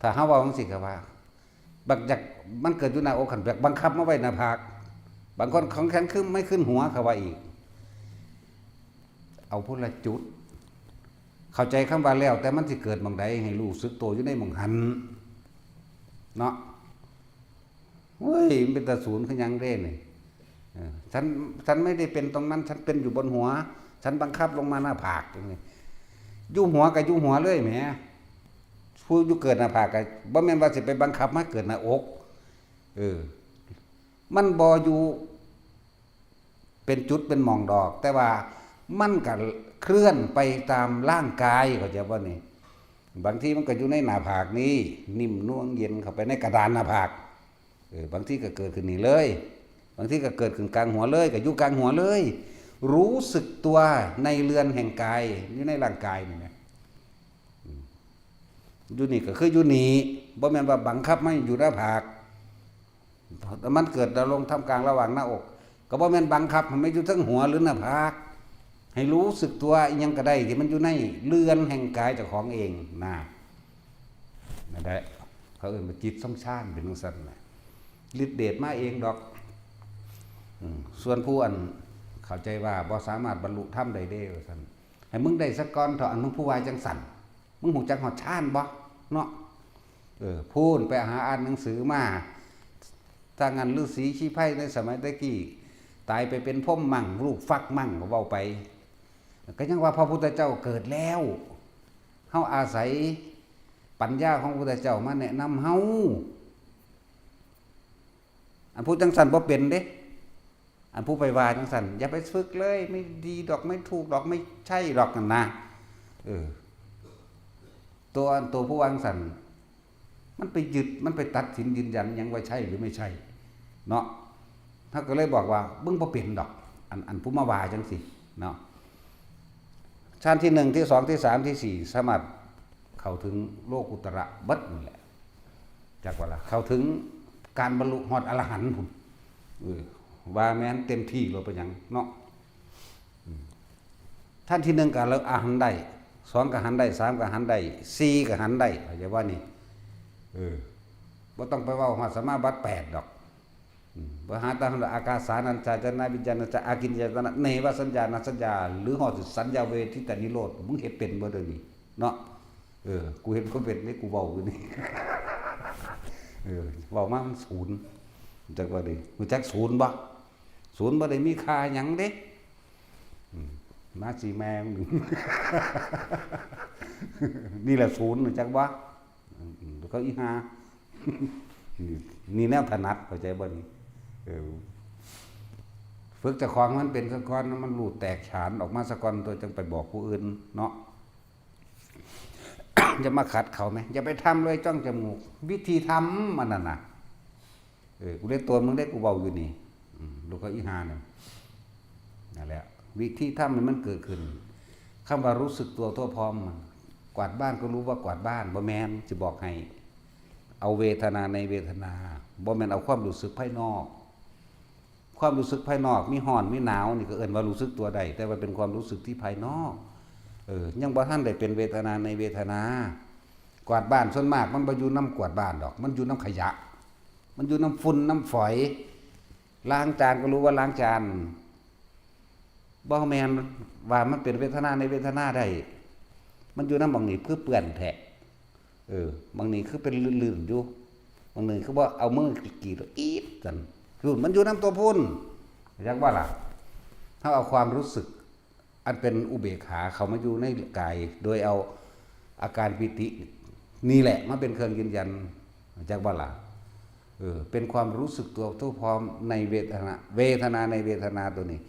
ถ้าเฮาเว้าจั่งซี้ก็ว่า บักอยาก มันเกิดอยู่หน้าอก คันอยากบังคับมาไว้หน้าผาก บางคนของฉันคือไม่ขึ้นหัว เขาว่าอีก เอาพุละจุด เข้าใจคำว่าแล้ว แต่มันสิเกิดหม่องใด ให้รู้สึกตัวอยู่ในหม่องหั้น เนาะ เฮ้ย มันเป็นตาสูนคือหยังเด้นี่ เออ ฉัน ฉันไม่ได้เป็นตรงนั้น ฉันเป็นอยู่บนหัว ฉันบังคับลงมาหน้าผากจั่งซี้ อยู่หัวก็อยู่หัวเลยแหม ผู้อยู่เกิดหน้าผากก็บ่แม่นว่าสิไปบังคับมาเกิดหน้าอก เออ มันบ่อยู่เป็นจุดเป็นหม่องดอก แต่ว่ามันก็เคลื่อนไปตามร่างกาย เข้าใจบ่นี่ บางทีมันก็อยู่ในหน้าผากนี่ นิ่มนวลเย็นเข้าไปในกระดานหน้าผาก เออ บางทีก็เกิดขึ้นนี่เลย บางทีก็เกิดขึ้นกลางหัวเลย ก็อยู่กลางหัวเลย รู้สึกตัวในเรือนแห่งกาย อยู่ในร่างกายนี่นะ อืม อยู่นี่ก็คืออยู่นี่ บ่แม่นว่าบังคับมาอยู่หน้าผาก มันเกิดดำรงท่ามกลางระหว่างหน้าอก ก็บ่แม่นบังคับให้มาอยู่เทิงหัวหรือหน้าผาก ให้รู้สึกตัวอิหยังก็ได้ที่มันอยู่ในเรือนแห่งกายเจ้าของเองนะ นั่นแหละ เขาเอิ้นว่าจิตทรงฌานเป็นจั่งซั้นน่ะ ฤทธิ์เดชมาเองดอก อืม ส่วนผู้อันเข้าใจว่าบ่สามารถบรรลุธรรมได้เด้ว่าซั่น ให้มึงได้ซะก่อนเถาะ อันมึงผู้ว่าจั่งซั้น มึงฮู้จักฮอดฌานบ่ เนาะ เออ พู้นไปหาอ่านหนังสือมา ถ้างั้นฤๅษีชีไพรในสมัยแต่กี้ ตายไปเป็นพรหมมั่ง ลูกฟักมั่ง ก็เว้าไป ก็ยังว่าพระพุทธเจ้าเกิดแล้ว เฮาอาศัยปัญญาของพระพุทธเจ้ามาแนะนำเฮา อันผู้จั่งซั้นบ่เป็นเด้ อันผู้ไปว่าจั่งซั้น อย่าไปฝึกเลย ไม่ดีดอก ไม่ถูกดอก ไม่ใช่ดอกนั่นนะ เออ ตัว ตัวผู้ว่าจั่งซั้น มันไปยึด มันไปตัดสินยืนยันหยังว่าใช่หรือไม่ใช่ เนาะ เฮาก็เลยบอกว่า มึงบ่เป็นดอก อัน อันผู้มาว่าจั่งซี้ เนาะ ชั้นที่หนึ่ง ที่สอง ที่สาม ที่สี่ สามารถเข้าถึงโลกุตระเบิดนั่นแหละ จักว่าล่ะ เข้าถึงการบรรลุฮอดอรหันต์พุ้น เออ ว่าแม่นเต็มที่โลด เป็นหยังเนาะ อืม ชั้นที่หนึ่งก็ละอรหันต์ได้ สองก็หันได้ สามก็หันได้ สี่ก็หันได้ เข้าใจบ่นี่ เออ บ่ต้องไปเว้าฮอดสมาบัติแปดดอก อืม บ่หาตามอากาสานัญจายตนะ วิญญาณัญจาอากิญจายตนะ เนวสัญญานัญจสัญญา หรือฮอดสัญญาเวทิตานิโรธ มึงเฮ็ดเป็นบ่เดี๋ยวนี้ เนาะ เออ กูเฮ็ดบ่เป็นนี่ กูเว้าอยู่นี่ เออ เว้ามามันศูนย์ จักว่าเด้ รู้จักศูนย์บ่ ศูนย์บ่ได้มีค่าหยังเด้ อืม มาสิแม่มึง นี่แหละศูนย์ รู้จักบ่ อืม เขาอีห่า นี่ นี่แนวถนัด เข้าใจบ่นี่ เออ ฝึกเจ้าของมันเป็นซะก่อน มันรู้แตกฉานออกมาซะก่อน ตัวจั่งไปบอกผู้อื่นเนาะ อย่ามาขัดเขาแหม อย่าไปทำเลยจ้องจมูก วิธีทำมันน่ะนะ เออ กูเรียกตัวมึงได้ กูเว้าอยู่นี่ อืม ลูกเขาอีห่านี่ นั่นแหละ วิธีทำให้มันเกิดขึ้น คำว่ารู้สึกตัวทั่วพร้อมมัน กวาดบ้านก็รู้ว่ากวาดบ้าน บ่แม่น สิบอกให้ เอาเวทนาในเวทนา บ่แม่นเอาความรู้สึกภายนอก ความรู้สึกภายนอก มีร้อน มีหนาว นี่ก็เอิ้นว่ารู้สึกตัวได้ แต่ว่าเป็นความรู้สึกที่ภายนอก เออ ยังบ่ทันได้เป็นเวทนาในเวทนา กวาดบ้านส่วนมากมันบ่อยู่นำกวาดบ้านดอก มันอยู่นำขยะ มันอยู่นำฝุ่นนำฝอย ล้างจานก็รู้ว่าล้างจาน บ่แม่นว่ามันเป็นเวทนาในเวทนาได้ มันอยู่นำหม่องนี้คือเปื้อนแท้ เออ หม่องนี้คือเป็นลื่นๆอยู่ หม่องนี้คือบ่เอามือกรีดๆ อีดกัน คือมันอยู่นำตัวพุ้น จักว่าล่ะ เฮาเอาความรู้สึก อันเป็นอุเบกขาเข้ามาอยู่ในกาย โดยเอาอาการปีตินี่แหละมาเป็นเครื่องยืนยัน จักว่าล่ะ เออ เป็นความรู้สึกตัวทั่วพร้อมในเวทนา เวทนาในเวทนาตัวนี้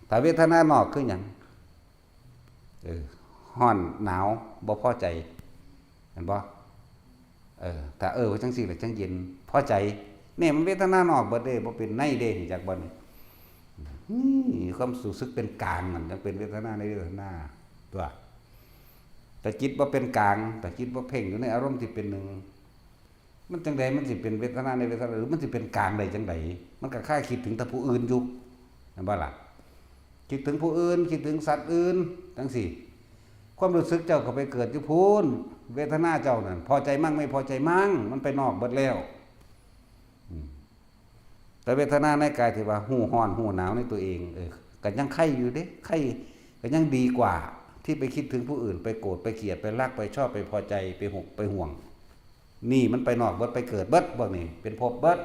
ถ้าเวทนานอกคือหยัง เออ ร้อนหนาว บ่พอใจ เห็นบ่ เออ ถ้า เออ ว่าจั่งซี้ล่ะจั่งเย็น พอใจ นี่มันเวทนานอกเบิดเด้ บ่เป็นในเด้ รู้จักบ่นี่ นี่ความรู้สึกเป็นกลางมันจั่งเป็นเวทนาในเวทนา ตัว แต่จิตบ่เป็นกลาง แต่จิตบ่เพ่งอยู่ในอารมณ์ที่เป็นหนึ่ง มันจั่งใด มันสิเป็นเวทนาในเวทนา หรือมันสิเป็นกลางได้จั่งใด มันก็คล้ายคิดถึงแต่ผู้อื่นอยู่ เห็นบ่ล่ะ คิดถึงผู้อื่น คิดถึงสัตว์อื่น จั่งซี้ ความรู้สึกเจ้าก็ไปเกิดอยู่พุ้น เวทนาเจ้านั่น พอใจมั่งไม่พอใจมั่ง มันไปนอกเบิดแล้ว อืม แต่เวทนาในกายที่ว่าฮู้ร้อนฮู้หนาวในตัวเอง เออ ก็ยังไคอยู่เด้ ไค ก็ยังดีกว่า ที่ไปคิดถึงผู้อื่น ไปโกรธ ไปเกลียด ไปรัก ไปชอบ ไปพอใจ ไปหก ไปห่วง นี่มันไปนอกเบิด ไปเกิดเบิด พวกนี้ เป็นภพเบิด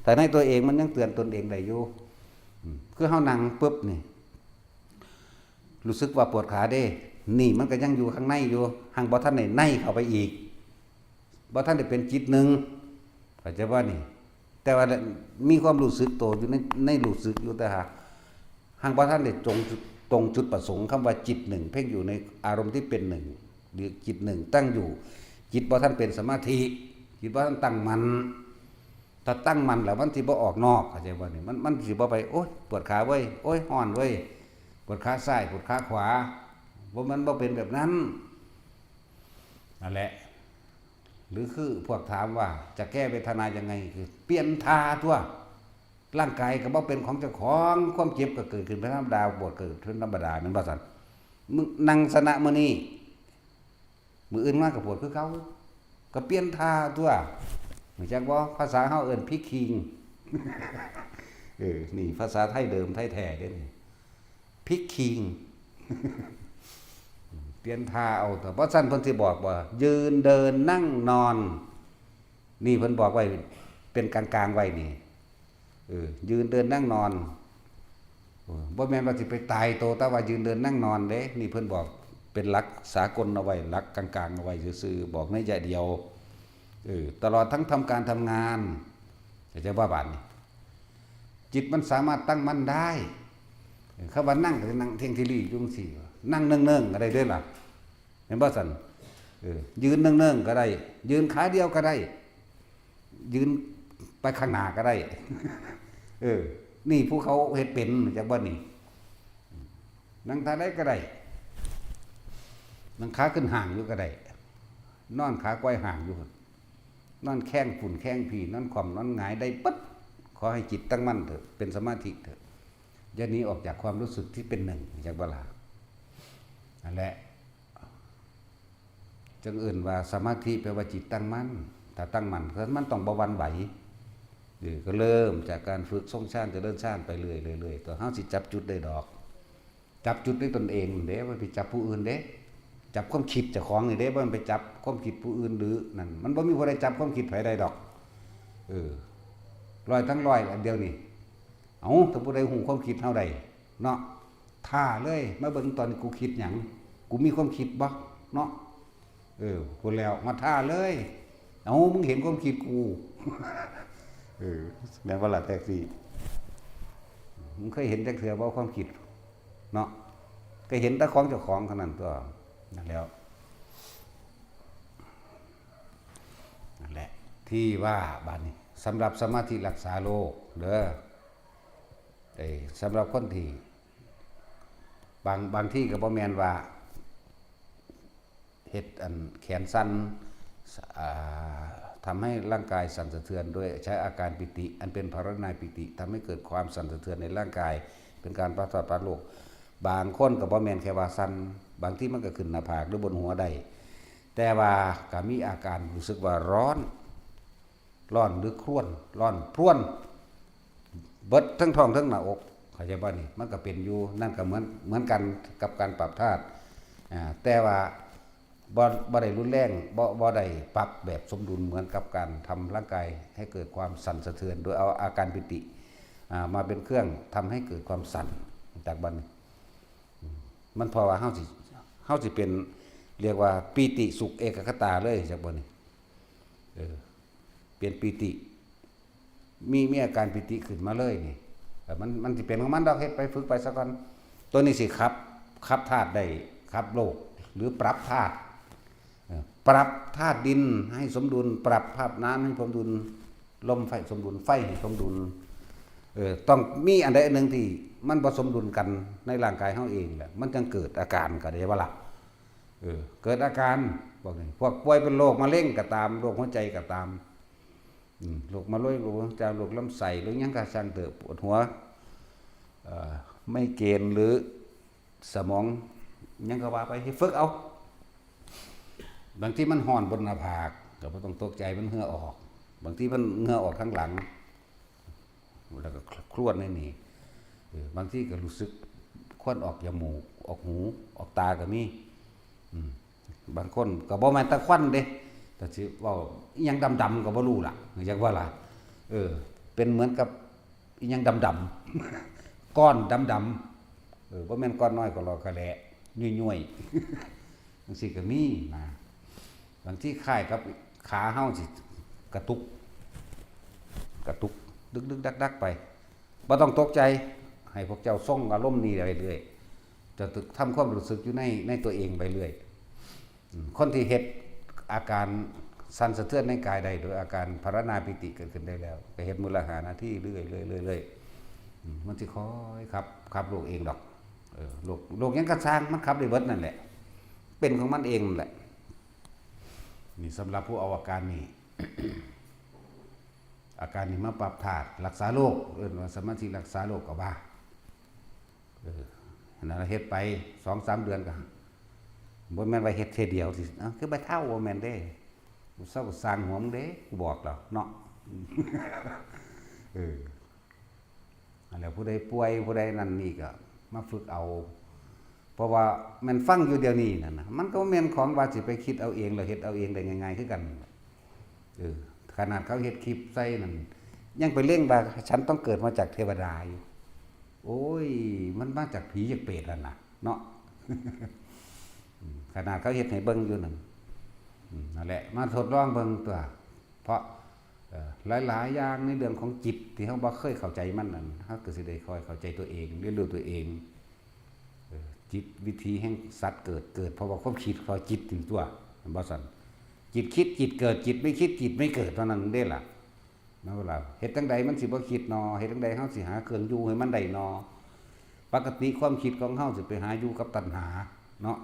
แต่ในตัวเองมันยังเตือนตนเองได้อยู่ อืม คือเฮานั่งปุ๊บนี่ รู้สึกว่าปวดขาเด้ นี่มันก็ยังอยู่ข้างในอยู่ หังบ่ทันได้ในเข้าไปอีก บ่ทันได้เป็นจิตหนึ่ง เข้าใจบ่นี่ แต่ว่ามีความรู้สึกตัวอยู่ใน ในรู้สึกอยู่ แต่หาก หังบ่ทันได้ตรงจุด ตรงจุดประสงค์ คำว่าจิตหนึ่ง เพ่งอยู่ในอารมณ์ที่เป็นหนึ่ง หรือจิตหนึ่งตั้งอยู่ จิตบ่ทันเป็นสมาธิ จิตบ่ทันตั้งมั่น ถ้าตั้งมั่นแล้วมันสิบ่ออกนอก เข้าใจบ่นี่ มัน มันสิบ่ไป โอ๊ย ปวดขาเว้ย โอ๊ย ร้อนเว้ย ปวดขาซ้าย ปวดขาขวา บ่ มันบ่เป็นแบบนั้น นั่นแหละ หรือคือพวกถามว่าจะแก้เวทนายังไง คือเปลี่ยนท่าตัว ร่างกายก็บ่เป็นของเจ้าของ ความเจ็บก็เกิดขึ้นเป็นธรรมดา ปวดเกิดขึ้นธรรมดา แม่นบ่ซั่น? มึงนั่งซะนะมื้อนี้ มื้ออื่นมาก็ปวดคือเก่า ก็เปลี่ยนท่าตั๊ว รู้จักบ่? ภาษาเฮาเอิ้นพลิกคิง เออ นี่ภาษาไทยเดิมไทยแท้เด้นี่ พลิกคิง เปลี่ยนท่าเอาตั๊ว บ่ซั้นเพิ่นสิบอกว่า ยืนเดินนั่งนอน นี่เพิ่นบอกไว้เป็นกลางๆไว้นี่ เออ ยืนเดินนั่งนอน เออ บ่แม่นว่าสิไปตายโตแต่ว่ายืนเดินนั่งนอนเด้ นี่เพิ่นบอกเป็นหลักสากลเอาไว้ หลักกลางๆเอาไว้ซื่อๆ บอกในยะเดียว เออ ตลอดทั้งทำการทำงาน เข้าใจบ่บาดนี้ จิตมันสามารถตั้งมั่นได้ เออ คำว่านั่งก็นั่งเที่ยงที่รีอยู่จั่งซี้ นั่งเนิ่งๆก็ได้เด้ล่ะ เห็นบ่ซั่น? เออ ยืนเนิ่งๆก็ได้ ยืนขาเดียวก็ได้ ยืนไปข้างหน้าก็ได้ เออ นี่ผู้เขาเฮ็ดเป็น จักบ่นี่ นั่งท่าใดก็ได้ นั่งขาขึ้นห้างอยู่ก็ได้ นอนขาไขว่ห้างอยู่ นอนแข้งฝุ่นแข้งผี นอนคว่ำนอนหงายได้เบิด ขอให้จิตตั้งมั่นเถอะ เป็นสมาธิเถอะ อย่าหนีออกจากความรู้สึกที่เป็นหนึ่ง จักบ่ล่ะ นั่นแหละ จั่งเอิ้นว่าสมาธิแปลว่าจิตตั้งมั่น ถ้าตั้งมั่น มันต้องบ่หวั่นไหว เออ ก็เริ่มจากการฝึกทรงฌาน เจริญฌานไปเรื่อยๆ เรื่อยๆ ตัวเฮาสิจับจุดได้ดอก จับจุดในตนเองเด้ บ่ไปจับผู้อื่นเด้ จับความคิดเจ้าของนี่เด้ บ่ไปจับความคิดผู้อื่นหรือนั่น มันบ่มีผู้ใดจับความคิดไผได้ดอก เออ ร้อยทั้งร้อยอันเดียวนี่ เอ้า ถ้าผู้ใดฮู้ความคิดเฮาได้เนาะ ท้าเลย มาเบิ่งตอนนี้กูคิดหยัง กูมีความคิดบ่ เนาะ เออ พู้นแล้ว มาท้าเลย เอ้า มึงเห็นความคิดกู เออ แม่นบ่ล่ะแท็กซี่ มึงเคยเห็นจักเทื่อบ่ความคิด เนาะ ก็เห็นแต่ของเจ้าของเท่านั้นตั๊ว นั่นแหล้ว นั่นแหละ ที่ว่าบาดนี้ สำหรับสมาธิรักษาโรคเด้อ เอ้ย สำหรับคนที่ บาง บางทีก็บ่แม่นว่า เฮ็ดอันแขนสั่น อ่า ทำให้ร่างกายสั่นสะเทือนด้วยใช้อาการปีติ อันเป็นภาวนาปีติ ทำให้เกิดความสั่นสะเทือนในร่างกาย เป็นการปราศจากโรค บางคนก็บ่แม่นแค่ว่าสั่น บางทีมันก็ขึ้นหน้าผากหรือบนหัวได้ แต่ว่าก็มีอาการรู้สึกว่าร้อน ร้อนหรือครวญ ร้อนพรวญ เบิดทั้งท้องทั้งหน้าอก เข้าใจบ่นี่ มันก็เป็นอยู่ นั่นก็เหมือน เหมือนกันกับการปรับธาตุ อ่า แต่ว่าบ่ บ่ได้รุนแรง บ่ บ่ได้ปรับแบบสมดุลเหมือนกับการทำร่างกายให้เกิดความสั่นสะเทือน โดยเอาอาการปีติ อ่า มาเป็นเครื่องทำให้เกิดความสั่น จากบัดนี้ อืม มันเพราะว่าเฮาสิ เฮาสิเป็น เรียกว่าปีติสุขเอกัคคตาเลย จากบัดนี้ เออ เป็นปีติ มี มีอาการปีติขึ้นมาเลยนี่ เออ มัน มันสิเป็นของมันดอก เฮ็ดไป ฝึกไปซะก่อน ตัวนี้สิขับ ขับธาตุได้ ขับโรค หรือปรับธาตุ เออ ปรับธาตุดินให้สมดุล ปรับธาตุน้ำให้สมดุล ลมไฟสมดุล ไฟให้สมดุล เออ ต้องมีอันใดอันหนึ่งที่มันบ่สมดุลกันในร่างกายเฮาเองแหละ มันจั่งเกิดอาการ เข้าใจบ่ล่ะ เออ เกิดอาการ พวกนี้ พวกป่วยเป็นโรคมะเร็งก็ตาม โรคหัวใจก็ตาม อืม โรคมะเร็ง โรคหัวใจ โรคลำไส้ โรคหยังก็ช่างเถอะ ปวดหัว เอ่อ ไมเกรน หรือสมองหยังก็ว่าไป ให้ฝึกเอา บางทีมันฮ้อนบนหน้าผาก ก็บ่ต้องตกใจ มันเหงื่อออก บางทีมันเหงื่อออกทางหลัง แล้วก็ครวญในนี่ เออ บางทีก็รู้สึกควันออกจมูก ออกหู ออกตาก็มี อืม บางคนก็บ่แม่นแต่ควันเด้ แต่สิเว้าอิหยังดำๆก็บ่รู้ล่ะ จักว่าล่ะ เออ เป็นเหมือนกับอิหยังดำๆ ก้อนดำๆ เออ บ่แม่นก้อนน้อยก็หลอกกะแหละ ย่วยๆ จั่งซี้ก็มีนะ บางทีคล้ายกับขาเฮาสิกระตุก กระตุก ดึกๆ ดักๆ ไป บ่ต้องตกใจ ให้พวกเจ้าทรงอารมณ์นี้ไปเรื่อย จะทำความรู้สึกอยู่ใน ในตัวเองไปเรื่อย อืม คนที่เฮ็ดอาการสั่นสะเทือนในกายได้ โดยอาการภาวนาปีติเกิดขึ้นได้แล้ว ก็เฮ็ดมื้อละห้านาที เรื่อยๆ เรื่อยๆ เรื่อยๆ อืม มันสิค่อยขับ ขับโรคเองดอก เออ โรค โรคหยังก็ซ่าง มันขับได้เบิดนั่นแหละ เป็นของมันเองนั่นแหละ นี่สำหรับผู้เอาอาการนี่ อาการนี้มาปรับธาตุรักษาโรค เอิ้นว่าสมาธิรักษาโรคก็ว่า เออ นั่นล่ะ เฮ็ดไปสองสามเดือนก็ บ่แม่นว่าเฮ็ดเทื่อเดียวสิ เอ้า คือไปเฒ่า บ่แม่นเด้ กูเซาก็สร้างหัวมึงเด้ กูบอกแล้วเนาะ เออ นั่นแหละ ผู้ใดป่วย ผู้ใดนั่นนี่ก็มาฝึกเอา เพราะว่าแม่นฟังอยู่เดี๋ยวนี้นั่นน่ะ มันก็บ่แม่นของว่าสิไปคิดเอาเองแล้วเฮ็ดเอาเองได้ง่ายๆคือกัน เออ ขนาดเขาเฮ็ดคลิปใส่นั่น ยังไปเล็งว่าฉันต้องเกิดมาจากเทวดาอยู่ โอ้ย มันมาจากผีจากเปรตนั่นน่ะ เนาะ อืม ขนาดเขาเฮ็ดให้เบิ่งอยู่นั่น อืม นั่นแหละ มาทดลองเบิ่งตัว เพราะ เอ่อ หลายๆอย่างในเรื่องของจิตที่เราบ่เคยเข้าใจมันนั่น เราก็สิได้ค่อยเข้าใจตัวเอง เรียนรู้ตัวเอง เออ จิตวิถีแห่งสัตว์เกิด เกิดเพราะว่าความคิด เพราะจิตนี่ตัว แม่นบ่ซั่น จิตคิดจิตเกิด จิตไม่คิดจิตไม่เกิด เท่านั้นเด้ล่ะ แม่นบ่ล่ะ เฮ็ดจั่งใดมันสิบ่คิดนอ เฮ็ดจั่งใดเฮาสิหาเครื่องอยู่ให้มันได้นอ ปกติความคิดของเฮาสิไปหาอยู่กับตัณหาเนาะ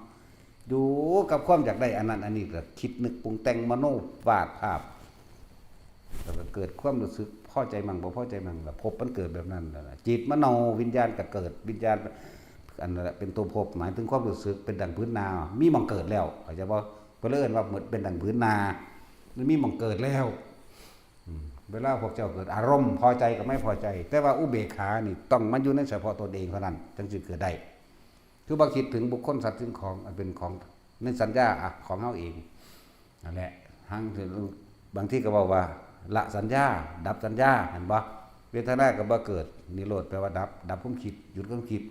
อยู่กับความอยากได้อันนั้นอันนี้ ก็คิดนึกปรุงแต่งมโนวาดภาพ แล้วก็เกิดความรู้สึกพอใจมั่งบ่พอใจมั่ง แล้วภพมันเกิดแบบนั้นแล้วล่ะ จิตมโนวิญญาณก็เกิด วิญญาณ อันนั้นแหละเป็นตัวภพ หมายถึงความรู้สึกเป็นดั่งผืนนา มีหม่องเกิดแล้ว เข้าใจบ่ เพิ่นเลยเอิ้นว่าเหมือนเป็นดั่งผืนนา มันมีหม่องเกิดแล้ว อืม เวลาพวกเจ้าเกิดอารมณ์พอใจกับไม่พอใจ แต่ว่าอุเบกขานี่ต้องมาอยู่ในเฉพาะตนเองเท่านั้น จึงสิเกิดได้ คือบ่คิดถึงบุคคลสัตว์สิ่งของอันเป็นของในสัญญา อ่ะ ของเฮาเอง นั่นแหละ ทั้ง บางทีก็เว้าว่า ละสัญญา ดับสัญญา เห็นบ่ เวทนาก็บ่เกิด นิโรธแปลว่าดับ ดับความคิด หยุดความคิด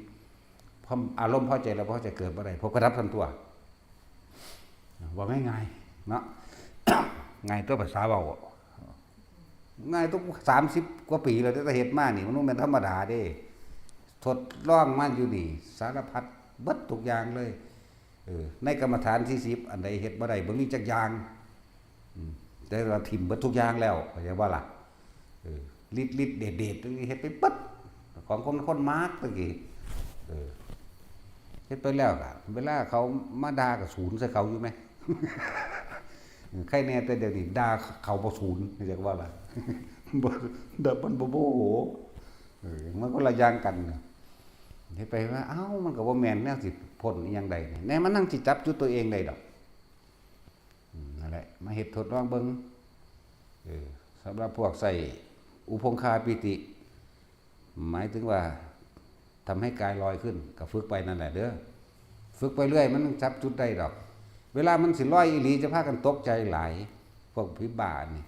พออารมณ์พอใจแล้ว พอใจเกิดบ่ได้ ภพก็ดับทันตัว เว้าง่ายๆ เนาะ ง่ายตัวภาษาเว้า ง่ายตัว สามสิบกว่าปีแล้ว แต่เฮ็ดมานี่ มันบ่แม่นธรรมดาเด้ ทดลองมาอยู่นี่ สารพัดเบิดทุกอย่างเลย เออ ในกรรมฐานสี่สิบ อันใดเฮ็ดบ่ได้ บ่มีจักอย่าง อืม แต่ว่าถิ่มเบิดทุกอย่างแล้ว เข้าใจบ่ล่ะ เออ ฤทธิ์ฤทธิ์เดชเดช เฮ็ดไปเบิด ของคน คนมากตะกี้ เออ เฮ็ดไปแล้วก็ เวลาเขามาด่าก็สูนใส่เขาอยู่แหม ใครแน่แต่เดี๋ยวนี้ด่าเขาบ่สูน เรียกว่าล่ะ บ่ ด่ามันบ่โมโห เออ มันคนละอย่างกันน่ะ เฮ็ดไปว่า เอ้า มันก็บ่แม่นแนวสิพ้นอีหยังใดนี่ แน่มันนั่งสิจับจุดตัวเองได้ดอก อืม นั่นแหละ มาเฮ็ดทดลองเบิ่ง เออ สำหรับพวกใส่อุพงคาปีติ หมายถึงว่าทำให้กายลอยขึ้น ก็ฝึกไปนั่นแหละเด้อ ฝึกไปเรื่อย มันจับจุดได้ดอก เวลามันสิลอยอีหลี จะพากันตกใจหลาย พวกผีบ้านี่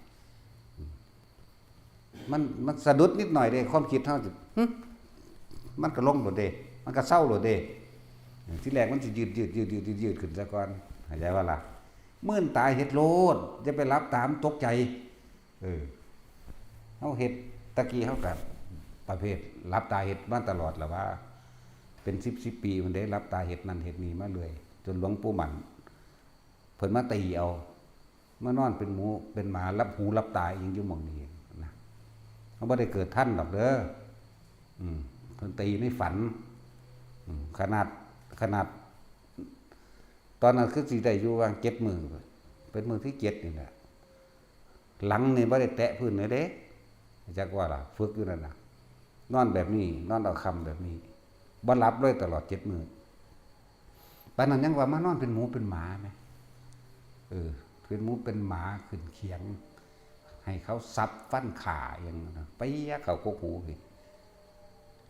มัน มันสะดุดนิดหน่อยเด้ ความคิดเฮาสิ หึ มันก็ลงโลดเด้ มันก็เซาโลดเด้ ทีแรกมันสิยืด ยืด ยืด ยืด ยืด ยืดขึ้นซะก่อน เข้าใจบ่ล่ะ มื่นตาเฮ็ดโลด อย่าไปหลับตา มันตกใจ เออ เฮาเฮ็ด ตะกี้เฮาก็ประเภทหลับตาเฮ็ดมาตลอดล่ะว่า เป็นสิบ สิบปีพุ้นเด้ หลับตาเฮ็ดนั่นเฮ็ดนี่มาเรื่อย จนหลวงปู่หมั่น เพิ่นมาตีเอา มานอนเป็นหมูเป็นหมาหลับหูหลับตาอิหยังอยู่หม่องนี้นะ เฮาบ่ได้เกิดทันดอกเด้อ อืม เพิ่นตีในฝัน อืม ขนาด ขนาด ตอนนั้นคือสิได้อยู่ว่างเจ็ดมื้อ เป็นมื้อที่เจ็ดนี่แหละ หลังนี่บ่ได้แตะพื้นเลยเด้ จักว่าล่ะ ฝึกอยู่นั่นน่ะ นอนแบบนี้ นอนเอาค่ำแบบนี้ บ่หลับเลยตลอดเจ็ดมื้อ ปานนั้นยังว่ามานอนเป็นหมูเป็นหมาแหม เออ เป็นหมูเป็นหมาขึ้นเขียง ให้เขาสับฟันฆ่าอิหยังนะ เปียะเข้ากกหูพี้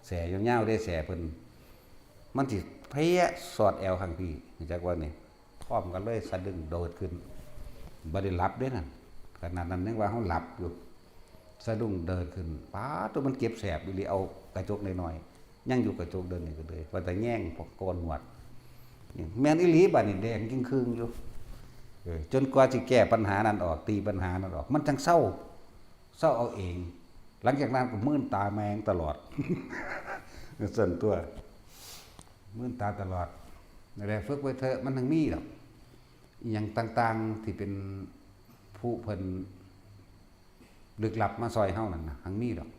แส้ยาวๆเด้ แส้เพิ่น มันสิเปียะสอดแอวข้างพี้ รู้จักว่านี่ พร้อมกันเลย สะดุ้งโดดขึ้น บ่ได้หลับเด้นั่น ขนาดนั้นยังว่าเฮาหลับอยู่ สะดุ้งเดินขึ้น ป๊าด ตัวมันเจ็บแสบอีหลี เอากระจกน้อยๆ ยังอยู่กระจกเดินนี่ก็เลย ว่าแต่แย่งพวกโกนหนวด นี่แม่นอีหลี บัดนี้แดงจึ่งครึ่งอยู่ เออ จนกว่าสิแก้ปัญหานั้นออก ตีปัญหานั้นออก มันจั่งเซา เซาเอาเอง หลังจากนั้นก็มื่นตาแมงตลอด ซั่นตัว มื่นตาตลอด นั่นแหละ ฝึกไว้เถอะ มันจั่งมีดอก อิหยังต่างๆ ที่เป็นผู้เพิ่น ลึกลับมาซอยเฮานั่นน่ะ จั่งมีดอก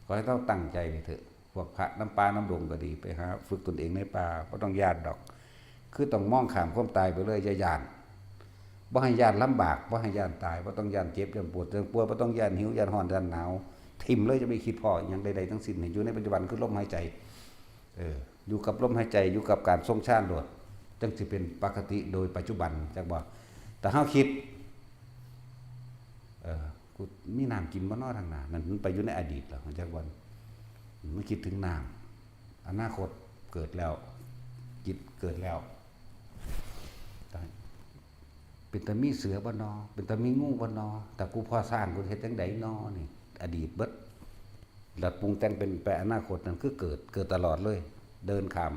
ขอให้เฮาตั้งใจไว้เถอะ พวกพระนำป่านำดงก็ดี ไปหาฝึกตนเองในป่า บ่ต้องย้านดอก คือต้องมองข้ามความตายไปเลย อย่าย้าน บ่ให้ย้านลำบาก บ่ให้ย้านตาย บ่ต้องย้านเจ็บย้านปวด ย้านป่วย บ่ต้องย้านหิวย้านร้อนย้านหนาว ถิ่มเลย จะไปคิดพ้อหยังใดๆทั้งสิ้น ให้อยู่ในปัจจุบันคือลมหายใจ เออ อยู่กับลมหายใจ อยู่กับการทรงฌานโลด จั่งสิเป็นปกติโดยปัจจุบัน จักบ่ แต่เฮาคิด เออ กูมีน้ำกินบ่น้อทางหน้า นั่นมันไปอยู่ในอดีตแล้ว จักบ่ มันคิดถึงน้ำ อนาคตเกิดแล้ว จิตเกิดแล้ว เป็นตามีเสือบ่นอ เป็นตามีงูบ่นอ แต่กูพ้อช้างกูเฮ็ดจั่งใดนอนี่ อดีตเบิด แล้วปรุงแต่งเป็นไปอนาคต นั่นคือเกิด เกิดตลอดเลย เดินข้าม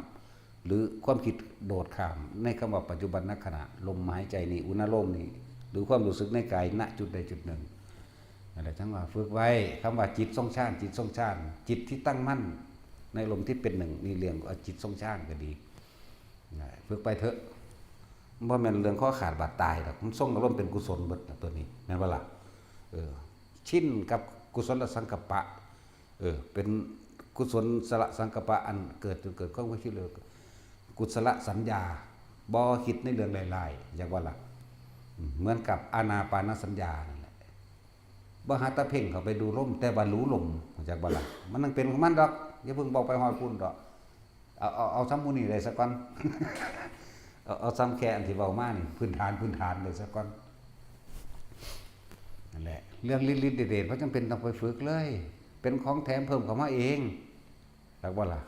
หรือความคิดโดดข้าม ในคำว่าปัจจุบันขณะ ลมหายใจนี่ อุณาโลมนี่ หรือความรู้สึกในกาย ณ จุดใดจุดหนึ่ง นั่นแหละ จั่งว่าฝึกไว้ คำว่าจิตทรงฌาน จิตทรงฌาน จิตที่ตั้งมั่น ในลมที่เป็นหนึ่ง นี่เรื่องว่าจิตทรงฌานก็ดี นะ ฝึกไปเถอะ บ่แม่นเรื่องคอขาดบาดตายดอก มันทรงอารมณ์เป็นกุศลเบิดน่ะ ตัวนี้ แม่นบ่ล่ะ เออ ชินกับกุศลสังกัปปะ เออ เป็นกุศลสละสังกัปปะ อันเกิดจนเกิดความคิดเลย กุศลสัญญา บ่คิดในเรื่องร้ายๆ จักบ่ล่ะ อืม เหมือนกับอานาปานสัญญานั่นแหละ บ่หาแต่เพ่งเข้าไปดูลม แต่ว่ารู้ลม จักบ่ล่ะ มันยังเป็นของมันดอก อย่าเพิ่งบอกไปฮอดพุ้นดอก เอา เอา เอาซ้ำหมู่นี้ได้ซะก่อน เอา เอาซ้ำแค่อันที่เว้ามานี่ พื้นฐาน พื้นฐานได้ซะก่อน นั่นแหละ เรื่องฤทธิ์เดช บ่จำเป็นต้องไปฝึกเลย เป็นของแถมเพิ่มเข้ามาเอง จักบ่ล่ะ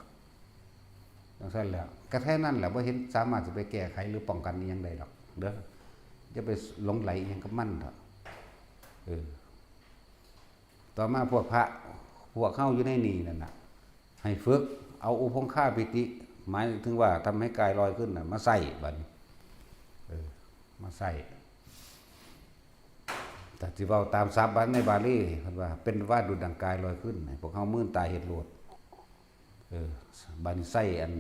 จั่งซั้นแหละ ก็แค่นั้นแหละ บ่เห็นสามารถสิไปแก้ไขหรือป้องกันอิหยังได้ดอก เด้อ อย่าไปหลงใหลอิหยังกับมันดอก เออ ต่อมาพวกพระ พวกเฮาอยู่ในนี่นั่นน่ะ ให้ฝึกเอาอุพงคาปิติ หมายถึงว่าทำให้กายลอยขึ้นน่ะ มาใส่บัดนี้ เออ มาใส่ แต่สิเว้าตามศัพท์ในบาลี เพิ่นว่า เป็นว่าดุจดังกายลอยขึ้น ให้พวกเฮามื่นตาเฮ็ดโลด เออ บัดนี้ใส่อัน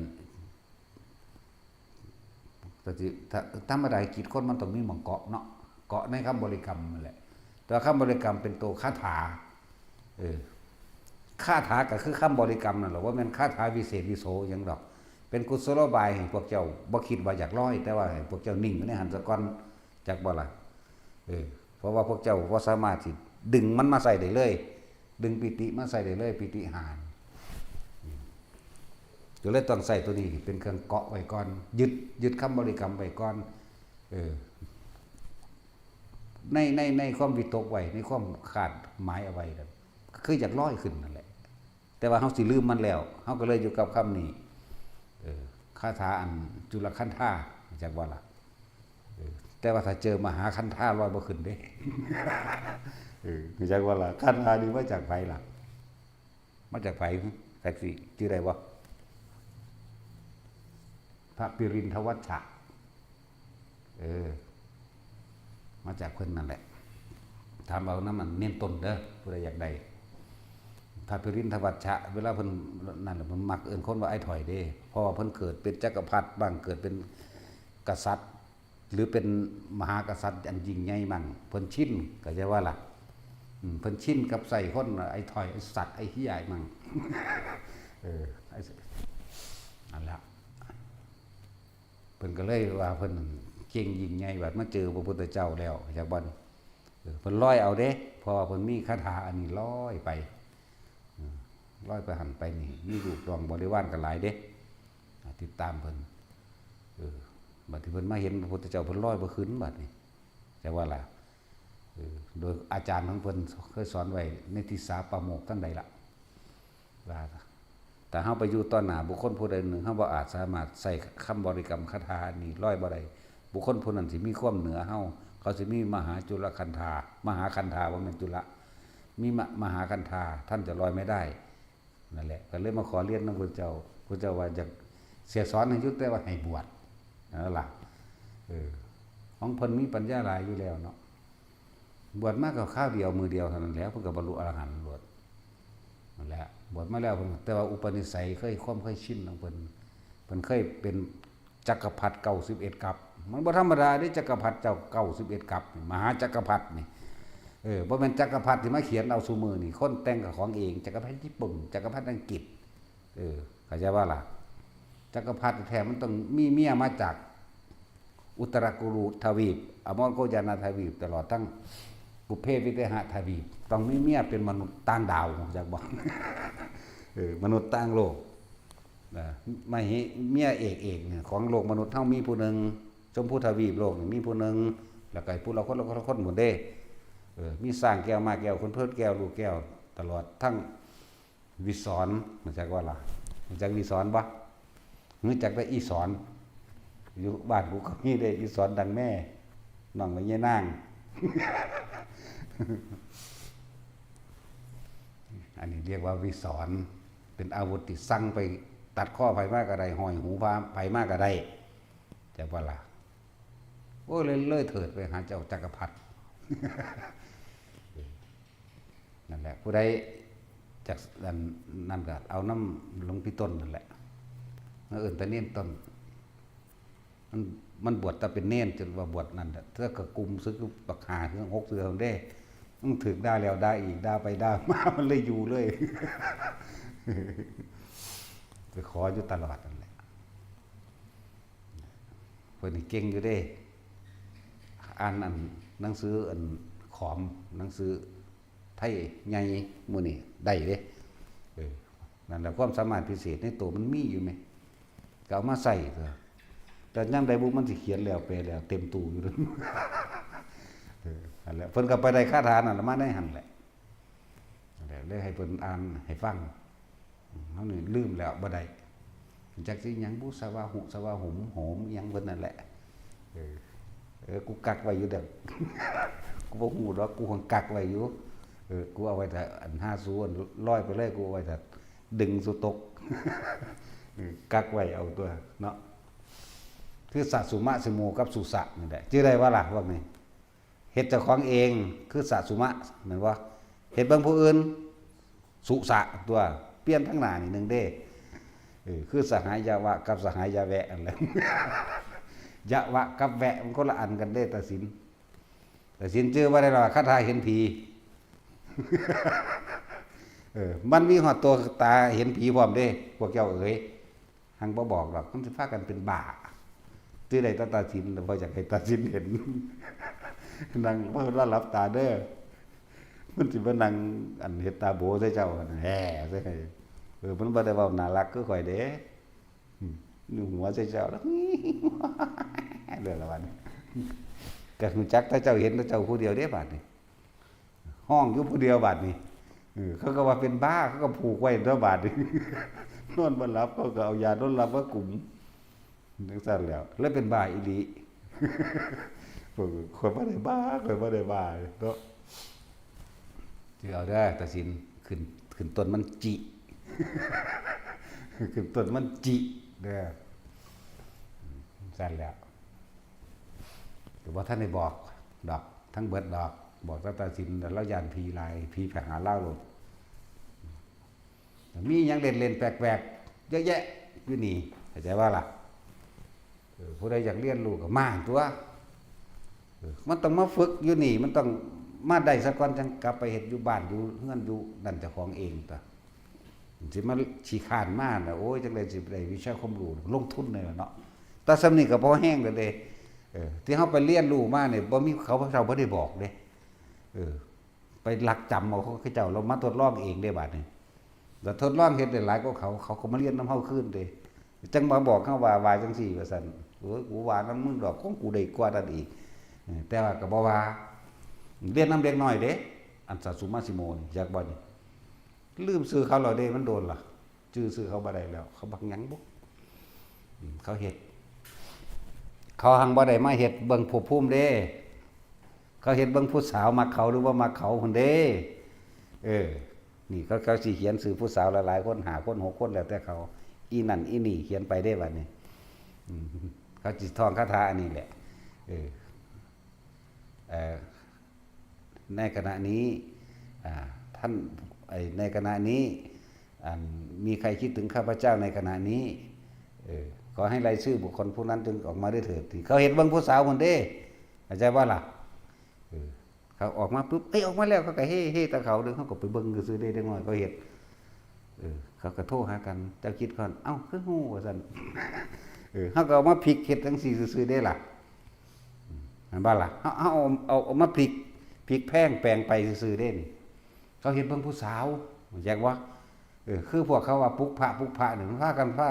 แต่สิ ถ้า ธรรมดาจิตคนมันต้องมีหม่องเกาะเนาะ เกาะในคำบริกรรมนั่นแหละ แต่ว่าคำบริกรรมเป็นตัวคาถา เออ คาถาก็คือคำบริกรรมนั่นแหละ บ่แม่นคาถาวิเศษวิโสหยังดอก เป็นกุศโลบายให้พวกเจ้า บ่คิดว่าอยากลอย แต่ว่าให้พวกเจ้านิ่งอยู่ในหั้นซะก่อน จักบ่ล่ะ เออ เพราะว่าพวกเจ้าบ่สามารถสิดึงมันมาใส่ได้เลย ดึงปีติมาใส่ได้เลย ปีติห้า อืม ก็เลยต้องใส่ตัวนี้เป็นเครื่องเกาะไว้ก่อน ยึด ยึดคำบริกรรมไว้ก่อน เออ ใน ใน ในความวิตกไว้ ในความคาดหมายเอาไว้น่ะ คืออยากลอยขึ้นนั่นแหละ แต่ว่าเฮาสิลืมมันแล้ว เฮาก็เลยอยู่กับคำนี้ เออ คาถาอันจุลคันธา จักบ่ล่ะ เออ แต่ว่าถ้าเจอมหาคันธาลอยบ่ขึ้นเด้ เออ จักบ่ล่ะ คันธานี่มาจากไผล่ะ มาจากไผ จักสิ ชื่อใดบ่ พระปิรินทวัชชะ เออ มาจากเพิ่นนั่นแหละ ถามเอานำอันเน้นต้นเด้อ ผู้ใดอยากได้ พระปิรินทวัชชะ เวลาเพิ่นนั่นแหละ เพิ่นมักเอิ้นคนว่าอ้ายถอยเด้ เพราะว่าเพิ่นเกิดเป็นจักรพรรดิบ้าง เกิดเป็นกษัตริย์ หรือเป็นมหากษัตริย์อันยิ่งใหญ่มั่ง เพิ่นชิน เข้าใจว่าล่ะ อืม เพิ่นชินกับใส่คนอ้ายถอย อ้ายสัตว์ อ้ายเหี้ยมั่ง เออ อ้ายสัตว์ นั่นแหละ เพิ่นก็เลยว่าเพิ่นเก่งยิ่งใหญ่ บัดมาเจอพระพุทธเจ้าแล้ว จักบ่ เออ เพิ่นลอยเอาเด้ เพราะว่าเพิ่นมีคาถาอันนี้ลอยไป เออ ลอยไปหั่นไปนี่ มีลูกน้องบริวารก็หลายเด้ อ่า ติดตามเพิ่น เออ บัดที่เพิ่นมาเห็นพระพุทธเจ้า เพิ่นลอยบ่ขึ้นบัดนี้ จักว่าล่ะ เออ โดยอาจารย์ของเพิ่นเคยสอนไว้ในทิสาปาโมกข์ทั้งใดล่ะ ว่า แต่เฮาไปอยู่ต่อหน้าบุคคลผู้ใดหนึ่ง เฮาบ่อาจสามารถใช้คำบริกรรมคาถานี้ลอยบ่ได้ บุคคลผู้นั้นสิมีความเหนือเฮา เขาสิมีมหาจุลคันธา มหาคันธา บ่แม่นจุล มีมะ มหาคันธา ท่านจะลอยไม่ได้ นั่นแหละ ก็เลยมาขอเรียนนำพุทธเจ้า พุทธเจ้าว่าอยากเสียสอนให้หยุด แต่ว่าให้บวช นั่นล่ะ เออ ของเพิ่นมีปัญญาหลายอยู่แล้วเนาะ บวชมาก็คราวเดียวมื้อเดียวเท่านั้นแหละ เพิ่นก็บรรลุอรหันต์โลด นั่นแหละ บวชมาแล้วเพิ่น แต่ว่าอุปนิสัยเคย ความเคยชินของเพิ่น เพิ่นเคยเป็นจักรพรรดิเก้าสิบเอ็ดกัป มันบ่ธรรมดาเด้ จักรพรรดิเจ้าเก้าสิบเอ็ดกัปนี่ มหาจักรพรรดินี่ เออ บ่แม่นจักรพรรดิที่มาเขียนเอาซุมื้อนี่ คนแต่งก็ของเอง จักรพรรดิญี่ปุ่น จักรพรรดิอังกฤษ เออ เข้าใจว่าล่ะ จักรพรรดิแท้มันต้องมีเมียมาจาก อุตรกุรุทวีป อมรโกยานาทวีป ตลอดทั้งปุพเพวิเทหะทวีป ต้องมีเมียเป็นมนุษย์ต่างดาว จักบอก เออ มนุษย์ต่างโลกนะ มาเฮ เมียเอกเอกเนี่ย ของโลกมนุษย์เฮามีผู้หนึ่ง ชมพูทวีปโลกนี่มีผู้หนึ่ง แล้วก็ผู้ละคนละคนละคนหมดเด้ เออ มีช้างแก้ว ม้าแก้ว ขุนเพชรแก้ว ลูกแก้ว ตลอดทั้ง วิสร รู้จักว่าล่ะ รู้จักวิสรบ่ รู้จักแต่อีสร อยู่บ้านกูก็มีเด้ อีสรดังแม่ น้องแม่ยายนาง อันนี้เรียกว่าวิสร เป็นอาวุธที่สั่งไปตัดคอไผมาก็ได้ ห้อยหูไผมาก็ได้ จักว่าล่ะ โอ้ย เลย เลยเถิดไปหาเจ้าจักรพรรดิ นั่นแหละ ผู้ใดจักอันนั่นก็เอานำหลวงพี่ต้นนั่นแหละ มาเอิ้นแต่เณรต้น มัน มันบวชแต่เป็นเณร จนว่าบวชนั่นแหละ เทื่อก็กุมเสือบักห้าเทื่อหกเทื่อเด้ มันถืกด่าแล้วด่าอีก ด่าไปด่ามา มันเลยอยู่เลย ไปขออยู่ตลอดนั่นแหละ เพิ่นนี่เก่งอยู่เด้ อ่านอันหนังสืออันขอม หนังสือไทยใหญ่หมู่นี่ได้เด้ เออ นั่นแหละความสามารถพิเศษในตัวมันมีอยู่แหม ก็เอามาใส่เถอะ แต่ยามใดบุมันสิเขียนแล้วแปลแล้วเต็มตู้อยู่ เออ นั่นแหละ เพิ่นก็ไปได้คาถานั่นละมาในหั่นแหละ นั่นแหละ เลยให้เพิ่นอ่านให้ฟัง เฮานี่ลืมแล้วบ่ได้ จักสิหยังบุ สวาหุ สวาหุม โหม อิหยังเพิ่นนั่นแหละ เออ เออ กูกักไว้อยู่เด้อ กูบ่ฮู้ดอก กูคงกักไว้อยู่ เออ กูเอาไว้ถ้าอันห้าศูนย์ลอยไปเลย กูเอาไว้ถ้าดึงสู่ตก เออ กักไว้เอาตัวเนาะ คือสะสุมะสิโมกับสุสะนี่แหละ จื่อได้บ่ล่ะพวกนี้ เฮ็ดเจ้าของเอง คือสะสุมะ แม่นบ่ เฮ็ดเบิ่งผู้อื่น สุสะตัว เปลี่ยนทางหน้านี่หนึ่งเด้ เออ คือสหายยะวะกับสหายยะแวะนั่นแหละ ยะวะกับแวะมันคนละอันกันเด้ ตาสิน ตาสินจื่อบ่ได้หรอก คาถาเห็นผี เออ มันมีฮอดตัวตาเห็นผีพร้อมเด้ พวกเจ้าเอ๋ย หังบ่บอกดอก มันสิพากันเป็นบ้า จื่อได้แต่ตาสิน แล้วบ่อยากให้ตาสินเห็น นั่ง เพิ่นว่าหลับตาเด้อ มันสิมานั่งอันเฮ็ดตาโบใส่เจ้าหั่น แฮ่ใส่ เออ มันบ่ได้เว้าน่ารักคือข่อยเด้ อืม หัวใส่เจ้าแล้ว เด้อละบัดนี้ ก็รู้จักแต่เจ้าเห็นแต่เจ้าผู้เดียวเด้บัดนี้ ฮ้องอยู่ผู้เดียวบัดนี้ เออ เขาก็ว่าเป็นบ้า เขาก็ผูกไว้ตัวบัดนี้ นอนบ่หลับ เขาก็เอายานอนหลับมากุม จังซั่นแหล้ว เลยเป็นบ้าอีหลี ข้อยบ่ได้บ้า ข้อยบ่ได้บ้าเนาะ สิเอาเด้อ ตาสิน ขึ้น ขึ้นต้นมันจิ ขึ้นต้นมันจิเด้อ ซั่นแหล้ว ก็บ่ทันได้บอกดอก ทั้งเบิดดอก บอกแต่ตาสิน แล้วย้านผีหลาย ผีไปหาลาวโลด มีหยังเล่นๆแปลกๆเยอะแยะอยู่นี่ เข้าใจบ่ล่ะ เออ ผู้ใดอยากเรียนรู้ก็มาตัว เออ มันต้องมาฝึกอยู่นี่ มันต้องมาได้ซะก่อน จั่งกลับไปเฮ็ดอยู่บ้าน อยู่เฮือน อยู่นั่นเจ้าของเองตัว สิมาขี้คร้านมาน่ะ โอ้ย จั่งใดสิได้วิชาความรู้ ลงทุนเลยเนาะ แต่ส่ำนี้ก็พอแฮงแล้วเด้ เออ ที่เฮาไปเรียนรู้มาเนี่ย บ่มี เขาเจ้าบ่ได้บอกเด้ เออ ไปลักจำเอาของเขาเจ้า แล้วมาทดลองเองเด้บัดนี้ แล้วทดลองเฮ็ดได้หลายกว่าเขา เขาก็มาเรียนนำเฮาคืนเด้ จั่งมาบอกเฮาว่า ว่าจั่งซี่ ว่าซั่น โอ้ย กูว่านำมึงดอก ของกูได้กว่านั้นอีก เออ แต่ว่าก็บ่ว่า เรียนนำเด็กน้อยเด้ อันสะสุมาสิโมนี่ จักบ่นี่ ลืมชื่อเขาแล้วเด้ มันโดนล่ะ จื่อชื่อเขาบ่ได้แล้ว เขาบักหยังบุ อืม เขาเฮ็ด เขาหังบ่ได้มาเฮ็ดเบิ่งภพภูมิเด้ เขาเฮ็ดเบิ่งผู้สาวมักเขาหรือบ่มักเขาพุ้นเด้ เออ นี่เขา เขาสิเขียนชื่อผู้สาวหลายๆคน ห้าคน หกคน แล้วแต่เขา อีนั่นอีนี่เขียนไปเด้บัดนี้ อืม เขาสิท่องคาถาอันนี้แหละ เออ เอ่อ ในขณะนี้ อ่า ท่าน ไอ้ ในขณะนี้ อัน มีใครคิดถึงข้าพเจ้าในขณะนี้ เออ ขอให้รายชื่อบุคคลผู้นั้นจงออกมาด้วยเถิด ที่เขาเฮ็ดเบิ่งผู้สาวพุ้นเด้ เข้าใจบ่ล่ะ เออ เขาออกมาปุ๊บ เอ้ย ออกมาแล้ว เขาก็เฮ้ เฮ้แต่เขาเด้อ เขาก็ไปเบิ่งซื่อๆเด้ เด็กน้อยเขาเฮ็ด เออ เขาก็โทรหากัน เจ้าคิดก่อน เอ้า คือฮู้ ว่าซั่น เออ เขาก็เอามาพลิกเฮ็ดจั่งซี่ซื่อๆเด้ล่ะ ห็นบ่ล่ะ เฮา เฮาเอา เอา เอามาพลิก พลิกแพลงแปลงไปซื่อๆเด้นี่ เขาเฮ็ดเบิ่งผู้สาว แยกว่า เออ คือพวกเขาว่าปลุกพระ ปลุกพระนี่ มันพากันพา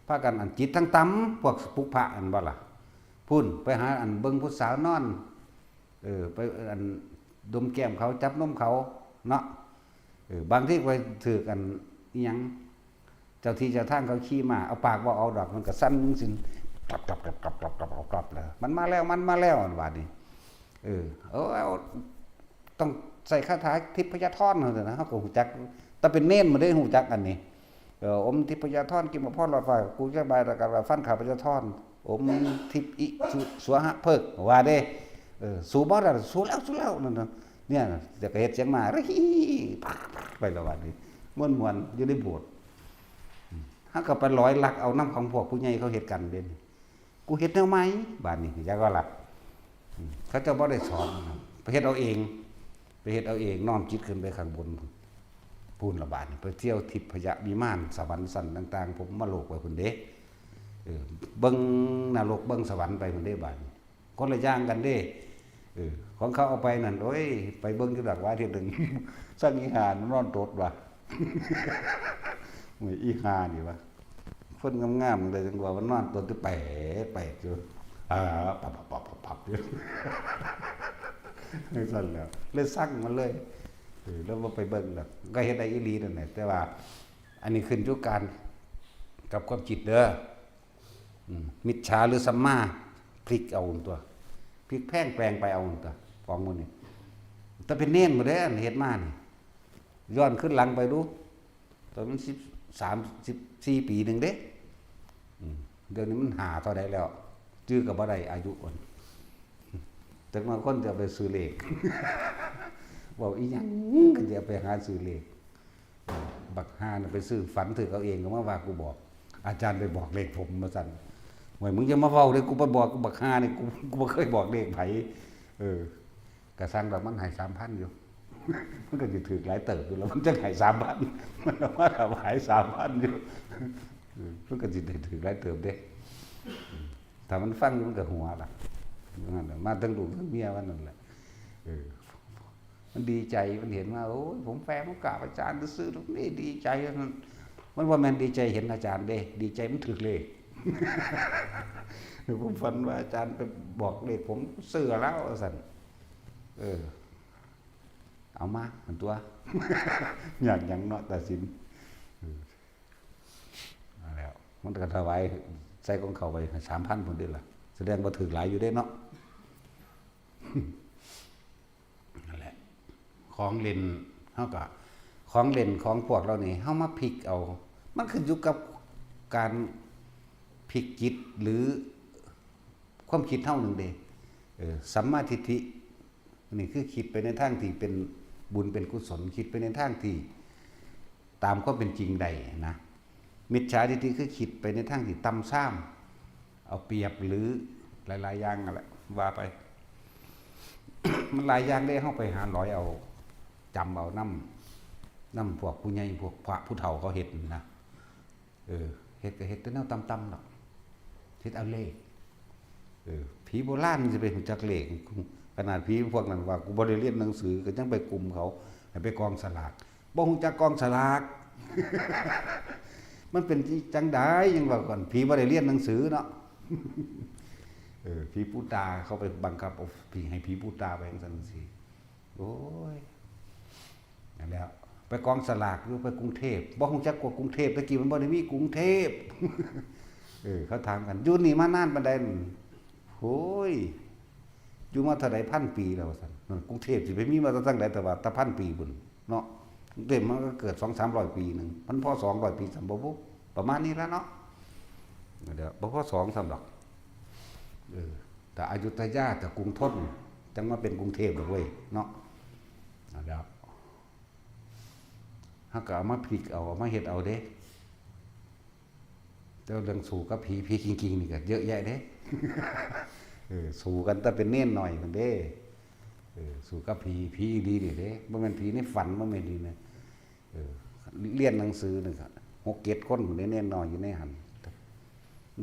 พากันอันจิตทั้งต่ำ พวกปลุกพระ อันบ่ล่ะ พุ่น ไปหาอันเบิ่งผู้สาวนอน เออ ไปอันดมแก้มเขา จับนมเขา เนาะ เออ บางทีไปถืกอันอิหยัง เจ้าที่เจ้าทางเขาขี่มา เอาปากบ่เอาดอก มันก็สั่นสิ กรับ กรับ กรับ กรับ กรับ กรับ กรับ กรับ แล้ว มันมาแล้ว มันมาแล้ว อันว่านี่ เออ เอา เอา ต้องใส่คาถาทิพยธรนั่นแหละนะ เขาก็ฮู้จัก แต่เป็นเณรมาได้ฮู้จักอันนี้ เออ อมทิพยธร กินบ่พอหลอดไฟ กูจะบายตะกันว่าฟันข้าพเจ้าทอน อมทิพย์อิสุสวหะเพิก ว่าเด้ เออ สู้บ่ได้ สู้แล้ว สู้แล้ว นั่นน่ะ เนี่ย จะกระเฮ็ดเสียงมา ริฮี ไปละวันนี้ ม่วนๆ อยู่ในโบสถ์ อืม เฮาก็ไปลอยลักเอาน้ำของพวกผู้ใหญ่เขาเฮ็ดกันเด้ กูเฮ็ดแนวใหม่ บาดนี้ จักว่าล่ะ อืม เขาเจ้าบ่ได้สอน ไปเฮ็ดเอาเอง ไปเฮ็ดเอาเอง น้อมจิตขึ้นไปข้างบน พู้นละบาดนี้ ไปเที่ยวทิพยวิมาน สวรรค์ชั้นต่างๆ พรหมโลกไปพู้นเด้ เออ เบิ่งนรก เบิ่งสวรรค์ไปพู้นเด้ บาดนี้ คนละอย่างกันเด้ เออ ของเขาเอาไปนั่น โอ้ย ไปเบิ่งอยู่ดอกว่าเทื่อหนึ่ง สั่งอีหานอนตดว่ะ โอ้ย อีหานี่วะ คนงามๆเลยจังว่ามันนอนตดอยู่แปดแปดอยู่ อ่า ปับปับปับปับปับอยู่ จั่งซั่นแหล้ว เลยสั่งมันเลย เออ แล้วบ่ไปเบิ่งดอก ก็เฮ็ดได้อีหลีนั่นแหละ แต่ว่า อันนี้ขึ้นอยู่การ กับความคิดเด้อ อืม มิจฉาหรือสัมมา พลิกเอาตัว พลิกแพลงแปลงไปเอาตัว ของหมู่นี้ แต่เป็นเณรหมดเด้อ อันเฮ็ดมานี่ ย้อนขึ้นหลังไปดู ตอนมันสิบสาม สิบสี่ปีหนึ่งเด้ อืม เดี๋ยวนี้มันห้าเท่าใดแล้ว จื่อก็บ่ได้อายุอ่อน จักหน่อยคนจะเอาไปซื้อเลข เว้าอีหยังก็จะเอาไปหาซื้อเลข บักห่าน่ะไปซื้อ ฝันถืกเอาเองก็มาว่ากูบอก อาจารย์ไปบอกเลขผม ว่าซั่น โอ้ย มึงอย่ามาเว้าเด้อ กูไปบอก กูบักห่านี่ กู กูบ่เคยบอกเลขไผ เออ กะซังดอก มันให้สามพันอยู่ มันก็สิถืกหลายเติบอยู่แล้ว มันจั่งให้สามพัน มันเอามาถวายสามพันอยู่ เออ มันก็สิได้ถืกหลายเติบเด้ ถ้ามันฟังอยู่มันก็หัวล่ะ อย่างนั้นแหละ มาทั้งลูกทั้งเมียมันนั่นแหละ เออ มันดีใจ มันเห็นว่า โอ้ย ผมแปลงผมกราบอาจารย์ซื่อๆ นี่ดีใจนั่น มันบ่แม่นดีใจเห็นอาจารย์เด้ ดีใจมันถืกเลข ผมฝันว่าอาจารย์ไปบอกเลขผมซื้อแล้ว ว่าซั่น เออ เอามา มันตัว อยากหยังเนาะ ตาสิน เออ นั่นแหละ มันก็ถวายใส่ของเขาไปสามพันพุ้นเด้ล่ะ แสดงว่าถืกหลายอยู่เด้เนาะ นั่นแหละ ของเล่น เฮาก็ ของเล่นของพวกเรานี่ เฮามาพลิกเอา มันขึ้นอยู่กับการพลิกจิตหรือความคิดเฮานั่นเด้ เออ สัมมาทิฏฐิ นี่คือคิดไปในทางที่เป็นบุญเป็นกุศล คิดไปในทางที่ตามความเป็นจริงได้นะ มิจฉาทิฏฐิคือคิดไปในทางที่ต่ำซาม เอาเปรียบหรือหลายๆอย่างนั่นแหละ ว่าไป มันหลายอย่างเด้ เฮาไปหาหลอยเอา จำเอานำ นำพวกผู้ใหญ่ พวกพระผู้เฒ่าเขาเฮ็ดนั่นนะ เออ เฮ็ดก็เฮ็ดแต่แนวต่ำๆดอก เฮ็ดเอาเลข เออ ผีโบราณสิไปฮู้จักเลข ขนาดผีพวกนั้นว่า กูบ่ได้เรียนหนังสือ ก็ยังไปกลุ่มเขา ให้ไปกองสลาก บ่ฮู้จักกองสลาก มันเป็นจั่งใด ยังว่าก่อน ผีบ่ได้เรียนหนังสือเนาะ เออ ผีปูตา เขาไปบังคับเอาผี ให้ผีปูตาไปจั่งซั่นจั่งซี้ โอ้ย นั่นแหละ ไปกองสลากอยู่ ไปกรุงเทพฯ บ่ฮู้จักกว่ากรุงเทพฯ แต่กี้มันบ่ได้มีกรุงเทพฯ เออ เขาถามกัน อยู่นี่มานานปานใดนั่น โอ้ย อยู่มาเท่าใด พันปีแล้ว ว่าซั่น นั่น กรุงเทพฯสิไปมีมาแต่ทางใด แต่ว่าแต่พันปีพุ้นเนาะ กรุงเทพฯมันก็เกิดสองสามร้อยปีหนึ่ง มันพอสองร้อยปีซ้ำบ่บุ ประมาณนี้แล้วเนาะ เดี๋ยว บ่พอสองซ้ำดอก เออ แต่อยุธยา แต่กรุงธน จั่งมาเป็นกรุงเทพฯดอกเว้ย เนาะ นั่นแหละ เฮาก็เอามาพลิกเอา เอามาเฮ็ดเอาเด้ แต่เรื่องสู้กับผี ผีจริงๆนี่ก็เยอะแยะเด้ เออ สู้กันแต่เป็นเณรน้อยพุ้นเด้ เออ สู้กับผี ผีอีหลีนี่เด้ บ่แม่นผีในฝัน บ่แม่นนี่นะ เออ เรียนหนังสือนี่ก็หกเจ็ดคนพุ้นเด้ เณรน้อยอยู่ในหั่น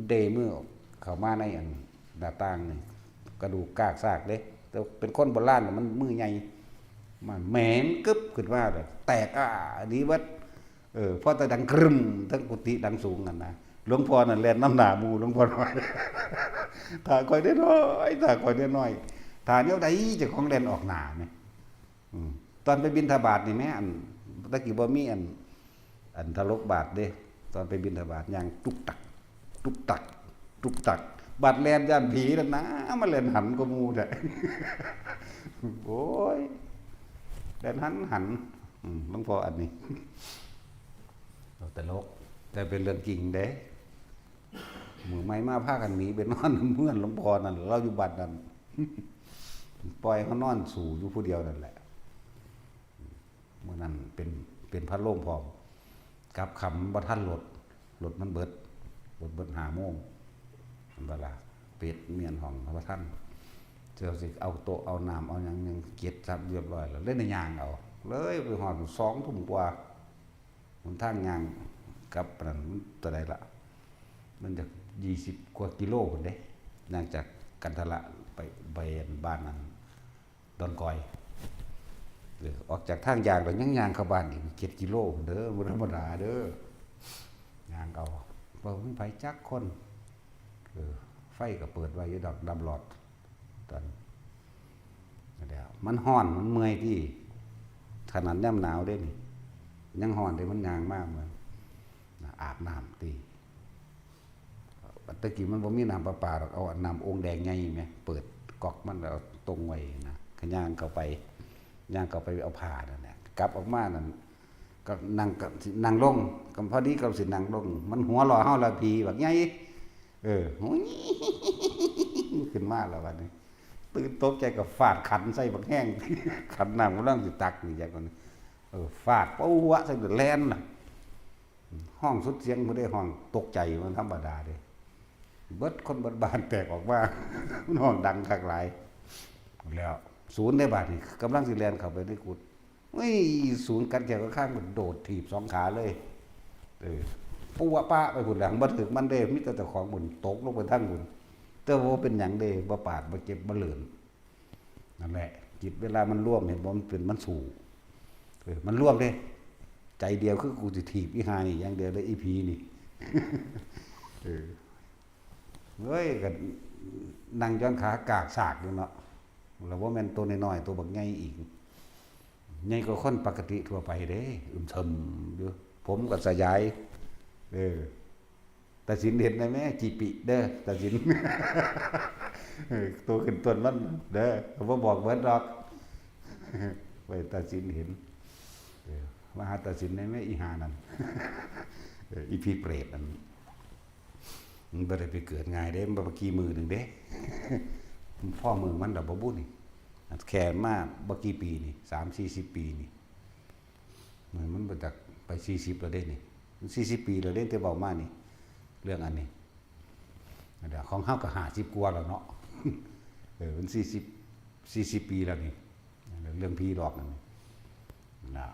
เด้มือเข้ามาในอันหน้าต่างนี่ กระดูกกากซากเด้ แต่เป็นคนโบราณน่ะมันมือใหญ่ มันแหมนกึบขึ้นมาเลย แตกอ่าดีเบิด เออ พอแต่ดังกรึมทั้งกุฏิหลังสูงนั่นนะ หลวงพ่อนั่นแล่นนำหน้าหมู่ หลวงพ่อน้อย ถ้าคอยได้น้อย ถ้าคอยได้น้อย ถ้าแนวใดเจ้าของแล่นออกหน้าเนี่ย อืม ตอนไปบิณฑบาตนี่แหม อัน ตะกี้บ่มีอัน อันถลกบาตรเด้ ตอนไปบิณฑบาตย่างตุกตัก ตุกตัก ตุกตัก บาตรแล่นย่านผีนั่นนะ มาแล่นหันกว่าหมู่แท้ โอ้ย แล่นหันหัน อืม หลวงพ่ออันนี้ เอาตลก แต่เป็นเรื่องจริงเด้ มื้อใหม่มาพากันหนีไปนอนเฮือนหลวงพ่อนั่น ลาวอยู่บ้านนั่น ปล่อยเขานอนสู้อยู่ผู้เดียวนั่นแหละ มื้อนั้นเป็น เป็นพัดลมพร้อม กลับค่ำบ่ทันรถ รถมันเบิด รถเบิดห้าโมง เวลา ปิดเมียนห้องบ่ทัน เจ้าสิเอาโต๊ะเอาน้ำเอาหยัง ยังเก็บซับเรียบร้อยแล้ว เลยได้ย่างเอา เลยไปฮอดสองทุ่มกว่า หนทางย่างกลับนั่นมันเท่าใดล่ะ มันจะยี่สิบกว่ากิโลพุ้นเด้ ย่างจากกันทะละไป ไปบ้านนั่น ดอนกอย เออ ออกจากทางย่างแล้วยังย่างเข้าบ้านอีกเจ็ดกิโลพุ้นเด้อ บ่ธรรมดาเด้อ ย่างเอา บ่มีไผจักคน เออ ไฟก็เปิดไว้อยู่ดอก ดับหลอด ตอน นั่นแหละ มันฮ้อน มันเมื่อยติ ขนาดยามหนาวเด้นี่ ยังฮ้อนเด้ มันย่างมาเมือง อาบน้ำติ แต่กี้มันบ่มีน้ำประปาดอก เอาน้ำโอ่งแดงใหญ่แหม เปิดก๊อกมันแล้วเอาตรงไว้นะ ก็ย่างเข้าไป ย่างเข้าไปเอาผ้านั่นแหละ กลับออกมานั่น ก็นั่ง ก็สินั่งลง ก็พอดีก็สินั่งลง มันหัวเราะเฮาละ ผีบักใหญ่ เออ โอ้ย ขึ้นมาแล้วบัดนี้ ตื่นตกใจก็ฟาดขันใส่บักแฮง ขันน้ำกำลังสิตักนี่จักคน เออ ฟาด ปะวะ ใส่แล่นน่ะ ฮ้องสุดเสียงพุ้นเด้ ฮ้องตกใจ มันธรรมดาเด้ เบิดคนเบิดบ้านแตกออกมา มันฮ้องดังคักหลาย แล้ว ศูนย์ในบาดนี่ กำลังสิแล่นเข้าไปในกุฏิ เฮ้ย ศูนย์กัดแข้งกัดขา มันโดดถีบสองขาเลย เออ ปุ๊บปะไปพุ้นแหละ บ่ถืกมันเด้ มีแต่เจ้าของพุ้น ตกลงไปทางพุ้น แต่ว่าบ่เป็นหยังเด้ บ่ปาด บ่เจ็บ บ่เลิน นั่นแหละ จิตเวลามันรวม เห็นบ่ มันเป็น มันสู้ เออ มันรวมเด้ ใจเดียวคือกูสิถีบอีห่านี่อย่างเดียวเลย อีผีนี่ เออ เฮ้ย ก็นั่งย้อนขากากซากอยู่เนาะ แล้วบ่แม่นตัวน้อยๆ ตัวบักใหญ่อีก ใหญ่กว่าคนปกติทั่วไปเด้ อึมเชิมอยู่ ผมก็สยาย เออ ตาสินเห็นได้ไหม จิปิเด้อ ตาสิน เออ ตัวขึ้นต้นมันเด้อ บ่บอกเบิดดอก ไว้ตาสินเห็น เออ มาหาตาสินได้ไหม อีห่านั่น เออ อีผีเปรตนั่น มันบ่ได้ไปเกิดง่ายเด้ มันบ่กี่มื้อหนึ่งเด้ พ่อมื้อมันดอกบ่บุนี่ แค่มาบ่กี่ปีนี่ สามสี่สิบปีนี่ มัน มันบ่จักไปสี่สิบแล้วเด้นี่ มันสี่สิบปีแล้วเด้ แต่เว้ามานี่ เรื่องอันนี้ เดี๋ยวของเฮาก็ห้าสิบกว่าแล้วเนาะ เออ มันสี่สิบ สี่สิบปีแล้วนี่ เรื่องผีหลอกนั่นนี่ นะ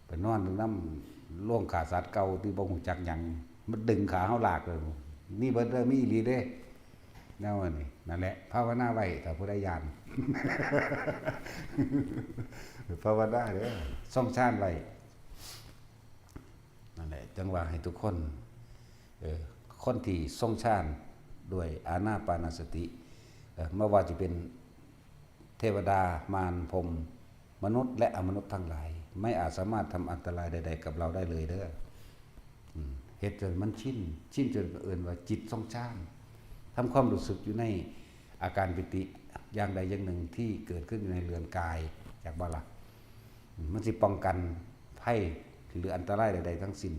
ไปนอนอยู่นำโรงฆ่าสัตว์เก่าที่บ่ฮู้จักหยัง มันดึงขาเฮาลากเลย นี่เบิดเด้อ มีอีหลีเด้ แนวนี้ นั่นแหละ ภาวนาไว้ ถ้าผู้ใดย้าน ภาวนาเด้อ ทรงฌานไว้ นั่นแหละ จั่งว่าให้ทุกคน เอ่อ คนที่ทรงฌานด้วยอานาปานสติ เอ่อ บ่ว่าจะเป็นเทวดา มาร พรหม มนุษย์และอมนุษย์ทั้งหลาย ไม่อาจสามารถทำอันตรายใดๆ กับเราได้เลยเด้อ อืม เฮ็ดจนมันชิน ชินจนเอิ้นว่าจิตทรงฌาน ทำความรู้สึกอยู่ในอาการปีติอย่างใดอย่างหนึ่งที่เกิดขึ้นอยู่ในเรือนกาย จักบ่ล่ะ อืม มันสิป้องกันภัยหรืออันตรายใดๆ ทั้งสิ้น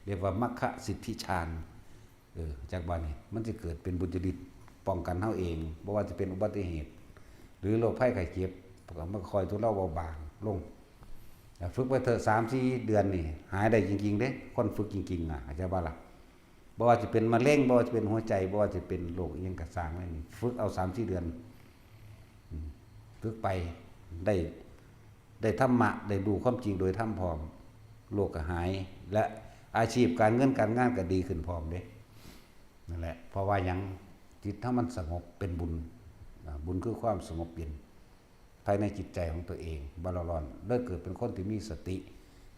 เรียกว่ามัคคสิทธิฌาน เออ จักบ่นี่ มันสิเกิดเป็นบุญญาฤทธิ์ป้องกันเฮาเอง บ่ว่าจะเป็นอุบัติเหตุ หรือโรคภัยไข้เจ็บ มันก็ค่อยทุเลาเบาบางลง อ่ะ ฝึกไปเถอะ สามสี่เดือนนี่ หายได้จริงๆ เด้ คนฝึกจริงๆ น่ะ เข้าใจบ่ล่ะ บ่ว่าจะเป็นมะเร็ง บ่ว่าจะเป็นหัวใจ บ่ว่าจะเป็นโรคอิหยังก็ซ่างเลยนี่ ฝึกเอาสามสี่เดือน อืม ฝึกไป ได้ ได้ธรรมะ ได้รู้ความจริงโดยธรรมพร้อม โรคก็หาย และอาชีพการเงินการงานก็ดีขึ้นพร้อมเด้ นั่นแหละ เพราะว่าหยัง จิตถ้ามันสงบเป็นบุญ อ่า บุญคือความสงบเย็น ภายในจิตใจของตัวเอง บ่เร่าร้อน เลยเกิดเป็นคนที่มีสติ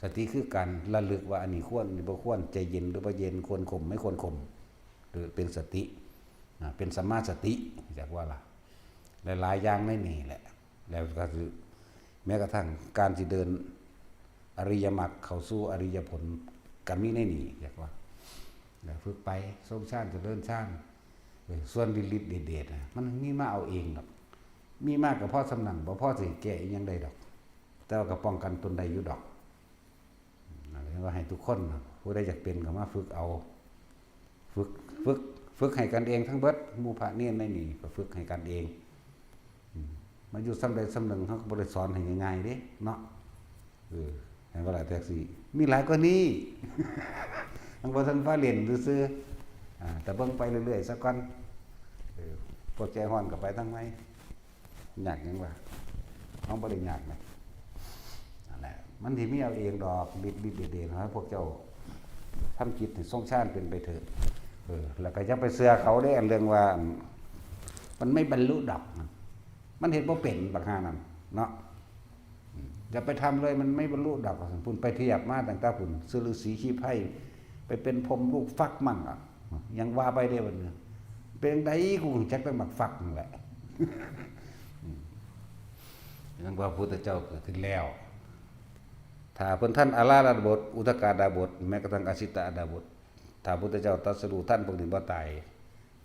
สติคือการระลึกว่าอันนี้ควร อันนี้บ่ควร ใจเย็นหรือบ่เย็น ควรข่มไม่ควรข่ม หรือเป็นสติ อ่า เป็นสัมมาสติ จักว่าล่ะ หลายๆอย่างในนี่แหละ แล้วก็คือ แม้กระทั่งการสิเดินอริยมรรคเข้าสู่อริยผล ก็มีในนี่ จักว่า แล้วฝึกไป ทรงฌาน เจริญฌาน เออ ส่วนฤทธิ์เดชๆน่ะ มันมีมาเอาเองดอก มีมาก็พอส่ำนั้น บ่พอสิแก้อิหยังได้ดอก แต่ว่าก็ป้องกันตนได้อยู่ดอก นั่นแหละว่าให้ทุกคนน่ะ ผู้ใดอยากเป็นก็มาฝึกเอา ฝึก ฝึก ฝึกให้กันเองทั้งเบิด หมู่พระเณรในนี่ก็ฝึกให้กันเอง อืม มาอยู่ส่ำใดส่ำหนึ่ง เขาก็บ่ได้สอนให้ง่ายๆเด้เนาะ เออ ให้ว่าล่ะ แท็กซี่ มีหลายกว่านี้ ทั้งบ่ทันฟ้าเล่นซื่อๆ อ่า แต่เบิ่งไปเรื่อยๆซะก่อน เออ พวกใจฮ้อนก็ไปทางใหม่ ยากหยังวะ เฮาบ่ได้ยากนะ นั่นแหละ มันสิมีเอาเองดอก ฤทธิ์ๆเดชๆ ให้พวกเจ้าทำจิตให้ทรงฌานเป็นไปเถิด เออ แล้วก็อย่าไปเชื่อเขาเด้ อันเรื่องว่า มันไม่บรรลุดอก มันเฮ็ดบ่เป็นบักห่านั่นเนาะ อืม อย่าไปทำเลย มันไม่บรรลุดอก พุ้นไปเทียบมาตั้งแต่พุ้น ชื่อฤๅษีชีไพร ไปเป็นพรหมลูกฟักมั่งอะ ยังว่าไปเด้บัดนี้ เป็นจั่งใดกูรู้จักแต่หมากฟักนั่นแหละ อืม ยังว่าพระพุทธเจ้าเกิดขึ้นแล้ว ถ้าเพิ่นทันอาราธดาบท อุทกาดาบท แม้กระทั่งอาสิตาดาบท ถ้าพระพุทธเจ้าตรัสรู้ทันพวกนี้บ่ตาย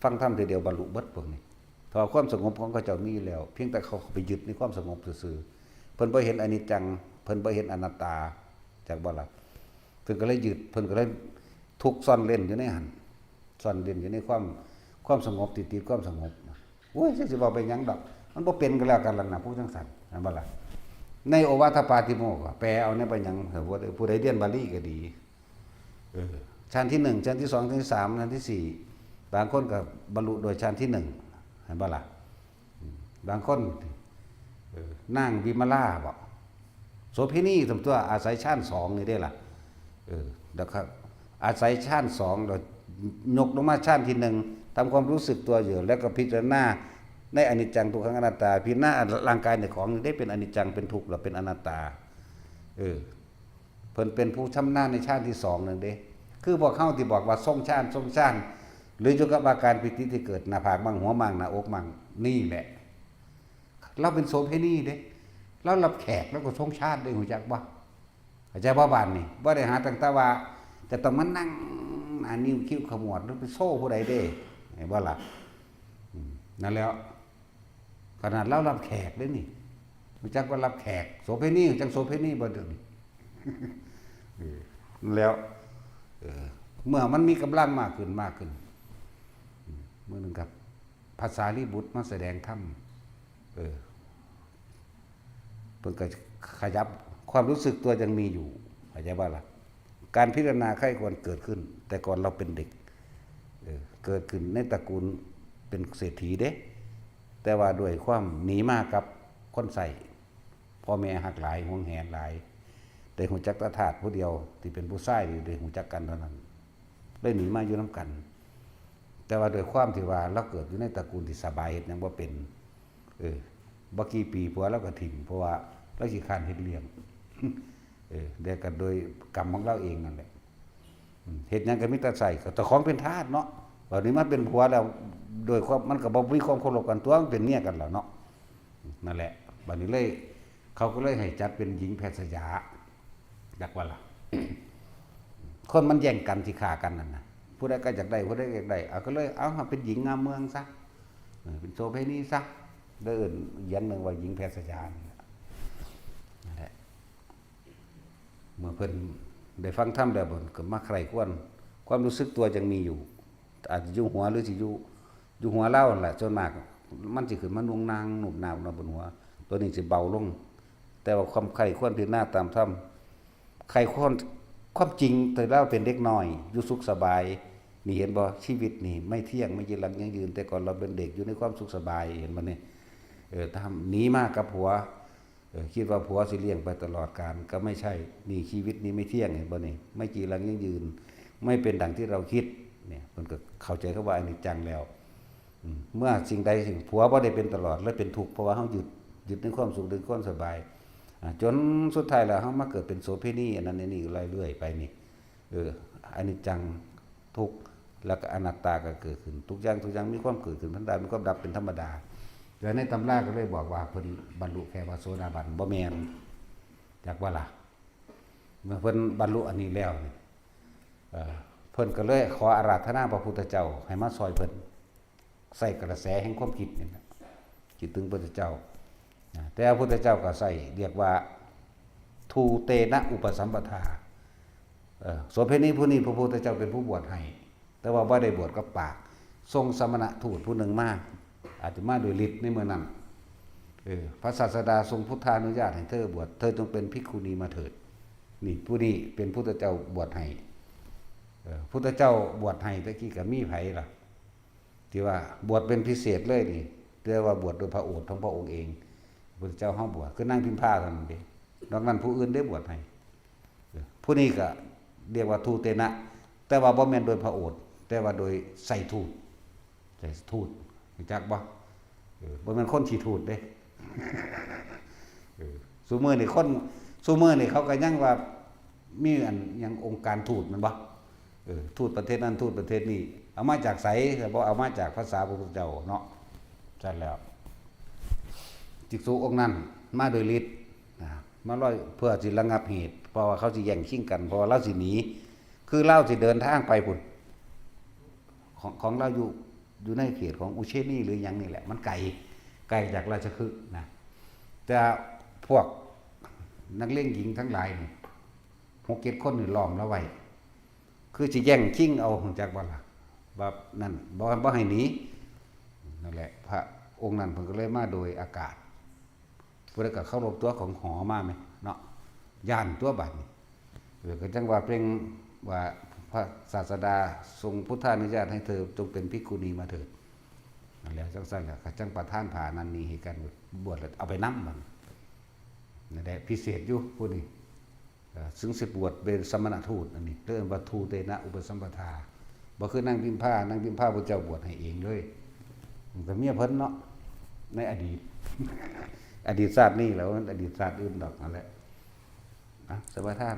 ฟังธรรมทีเดียวบรรลุเบิดพวกนี้ เพราะความสงบของเขาเจ้ามีอยู่แล้ว เพียงแต่เขาไปยึดในความสงบซื่อๆ เพิ่นบ่เห็นอนิจจัง เพิ่นบ่เห็นอนัตตา จักบ่ล่ะ เพิ่นก็เลยยึด เพิ่นก็เลยทุกข์ซ่อนเร้นอยู่ในหั่น ซ่อนเร้นอยู่ในความ ความสงบ ติดติดความสงบ โอ้ย จักสิเว้าไปหยังดอก มันบ่เป็นก็แล้วกันล่ะนะ ผู้จั่งซั้น แม่นบ่ล่ะ ในโอวาทปาติโมกข์อะ แปลเอาเนี่ยไปหยัง เออ ผู้ใด ผู้ใดเรียนบาลีก็ดี เออ ฌานที่หนึ่ง ฌานที่สอง ฌานที่สาม ฌานที่สี่ บางคนก็บรรลุโดยฌานที่หนึ่ง แม่นบ่ล่ะ อืม บางคน เออ นางวิมลาบ่ โสเภณีส่ำตั๊ว อาศัยฌานสองนี่เด้ล่ะ เออ แล้วก็อาศัยฌานสอง แล้วยกลงมาฌานที่หนึ่ง ทำความรู้สึกตัวอยู่ แล้วก็พิจารณาในอนิจจังทุกขังอนัตตา พิจารณาร่างกายในของนี่ได้เป็นอนิจจัง เป็นทุกข์ แล้วเป็นอนัตตา เออ เพิ่นเป็นผู้ชำนาญในฌานที่สองนั่นเด้ คือพวกเฮาที่บอกว่าทรงฌาน ทรงฌาน หรืออยู่กับอาการปีติที่เกิดหน้าผากมั่ง หัวมั่ง หน้าอกมั่ง นี่แหละ ลาวเป็นโสเภณีเด้ ลาวรับแขก ลาวก็ทรงฌานเด้ ฮู้จักบ่ เข้าใจบ่ บาดนี้ บ่ได้หาตั้งแต่ว่าจะต้องมานั่งหน้านิ้วคิ้วขมวด หรือไปโซ่ผู้ใดเด้ เห็นบ่ล่ะ อืม นั่นแหล้ว ขนาดลาวรับแขกเด้นี่ ฮู้จักว่ารับแขก โสเภณี ฮู้จักโสเภณีบ่เดี๋ยวนี้ เออ นั่นแหล้ว เออ เมื่อมันมีกำลังมากขึ้น มากขึ้น อืม มื้อหนึ่งครับ พระสารีบุตรมาแสดงธรรม เออ เพิ่นก็ขยับ ความรู้สึกตัวยังมีอยู่ เข้าใจบ่ล่ะ การพิจารณาใคร่ครวญเกิดขึ้น แต่ก่อนเราเป็นเด็ก เออ เกิดขึ้นในตระกูลเป็นเศรษฐีเด้ แต่ว่าด้วยความหนีมากับคนใช้ พ่อแม่ฮักหลาย หวงแหนหลาย ได้ฮู้จักแต่ทาสผู้เดียว ที่เป็นผู้ชายนี่ได้ฮู้จักกันเท่านั้น เลยหนีมาอยู่นำกัน แต่ว่าด้วยความที่ว่าลาวเกิดอยู่ในตระกูลที่สบาย เฮ็ดหยังบ่เป็น เออ บ่กี่ปีผัวลาวก็ถิ่ม เพราะว่าลาวขี้คร้านเฮ็ดเลี้ยง เออ แต่ก็โดยกรรมของลาวเองนั่นแหละ อืม เฮ็ดหยังก็มีแต่ใช้ ก็เจ้าของเป็นทาสเนาะ บัดนี้มาเป็นผัวแล้ว โดยความ มันก็บ่มีความเคารพกันตั๊ว มันเป็นเมียกันแล้วเนาะ นั่นแหละ บัดนี้เลย เขาก็เลยให้จัดเป็นหญิงแพทย์สยา จักว่าล่ะ คนมันแย่งกันสิฆ่ากันนั่นน่ะ ผู้ใดก็อยากได้ ผู้ใดก็อยากได้ เอาก็เลย เอาเป็นหญิงงามเมืองซะ เออ เป็นโสเภณีซะ เลยเอิ้นอย่างหนึ่งว่าหญิงแพทย์สยานี่แหละ นั่นแหละ เมื่อเพิ่นได้ฟังธรรมแล้ว เพิ่นก็มาใคร่ครวญ ความรู้สึกตัวยังมีอยู่ อาจจะอยู่หัวหรือสิอยู่ อยู่หัวลาวนั่นแหละ ส่วนมากมันสิขึ้นมานุ่งนางหนุบหนาวเนาะบนหัว ตัวนี้สิเบาลง แต่ว่าความใคร่ครวญพิจารณาตามธรรม ใคร่ครวญความจริง แต่ลาวเป็นเด็กน้อย อยู่สุขสบาย นี่เห็นบ่ ชีวิตนี่ไม่เที่ยง ไม่จีรังยั่งยืน แต่ก่อนเราเป็นเด็กอยู่ในความสุขสบาย เห็นบ่นี่ เออ ทำ หนีมากับผัว เออ คิดว่าผัวสิเลี้ยงไปตลอดกาล ก็ไม่ใช่ นี่ชีวิตนี่ไม่เที่ยง เห็นบ่นี่ ไม่จีรังยั่งยืน ไม่เป็นดังที่เราคิด เนี่ย เพิ่นก็เข้าใจคำว่าอนิจจังแล้ว อืม เมื่อสิ่งใดสิ่ง ผัวบ่ได้เป็นตลอด เลยเป็นทุกข์ เพราะว่าเฮายึด ยึดในความสุข ในความสบาย อ่า จนสุดท้ายแล้วเฮามาเกิดเป็นโสเภณี อันนั้นอันนี้เรื่อยๆไปนี่ เออ อนิจจัง ทุกข์ แล้วก็อนัตตาก็เกิดขึ้น ทุกอย่าง ทุกอย่างมีความเกิดขึ้น ธรรมดา มีความดับเป็นธรรมดา แต่ในตำราก็เลยบอกว่าเพิ่นบรรลุแค่พระโสดาบัน บ่แม่น จักว่าล่ะ เมื่อเพิ่นบรรลุอันนี้แล้วนี่ เอ่อ เพิ่นก็เลยขออาราธนาพระพุทธเจ้าให้มาซอยเพิ่น ใส่กระแสแห่งความคิดนี่แหละ คิดถึงพระพุทธเจ้า นะ แต่พระพุทธเจ้าก็ใส่ เรียกว่า ทูเตนะอุปสัมปทา เอ่อ โสเภณีผู้นี้พระพุทธเจ้าเป็นผู้บวชให้ แต่ว่าบ่ได้บวชกับปาก ทรงสมณทูตผู้หนึ่งมา อาจจะมาโดยฤทธิ์ในเมื่อนั้น เออ พระศาสดาทรงพุทธานุญาตให้เธอบวช เธอจงเป็นภิกขุณีมาเถิด นี่ ผู้นี้เป็นพุทธเจ้าบวชให้ เออ พุทธเจ้าบวชให้ตะกี้ก็มีไผล่ะ ที่ว่าบวชเป็นพิเศษเลยนี่ เรียกว่าบวชโดยพระโอษฐ์ของพระองค์เอง พระพุทธเจ้าเฮาบวช คือนางพิมพาเท่านั้นเด้ นอกนั้นผู้อื่นได้บวชให้ เออ ผู้นี้ก็เรียกว่าทูเตนะ แต่ว่าบ่แม่นโดยพระโอษฐ์ แต่ว่าโดยใส่ทูต ใส่ทูต รู้จักบ่ เออ บ่แม่นคนขี้ทูตเด้ เออ ซุมื้อนี่คน ซุมื้อนี่เขาก็ยังว่ามีอันหยังองค์การทูตแม่นบ่ เออ ทูตประเทศนั้น ทูตประเทศนี้ เอามาจากไส แต่บ่เอามาจากภาษาพระพุทธเจ้าเนาะ ซั่นแล้ว ภิกษุองค์นั้นมาโดยฤทธิ์ นะ มาลอยเพื่อสิระงับเหตุ เพราะว่าเขาสิแย่งชิงกัน เพราะว่าลาวสิหนี คือลาวสิเดินทางไปพุ้น ของ ของลาวอยู่ อยู่ในเขตของอุเชนีหรือหยังนี่แหละ มันไกล ไกลจากราชคฤห์นะ แต่พวกนักเลงหญิงทั้งหลายนี่ หกเจ็ดคนนี่ล้อมลาวไว้ คือสิแย่งชิงเอา รู้จักบ่ล่ะ แบบนั้น บ่ บ่ให้หนี นั่นแหละ พระองค์นั้นเพิ่นก็เลยมาโดยอากาศ ผู้ใดก็เคารพตัวของหอมาแหมเนาะ ย้านตัวบัดนี้ เออ ก็จั่งว่าเปล่งว่าพระศาสดาทรงพุทธานุญาตให้เธอจงเป็นภิกขุณีมาเถิด นั่นแหละ จั่งซั่นแหละ ก็จั่งประทานผ้านั้นนี้ให้กัน บวชแล้วเอาไปนำบัดนี้ นั่นแหละ พิเศษอยู่ผู้นี้ เอ่อ ซึ่งสิบวชเป็นสมณทูต อันนี้เรียกว่าทูเตนะอุปสัมปทา บ่คือนางพิมพา นางพิมพาพระเจ้าบวชให้เองเลย มันก็เมียเพิ่นเนาะ ในอดีต อดีตชาตินี้แหละ มันอดีตชาติอื่นดอกนั่นแหละ อ่ะ สมาทาน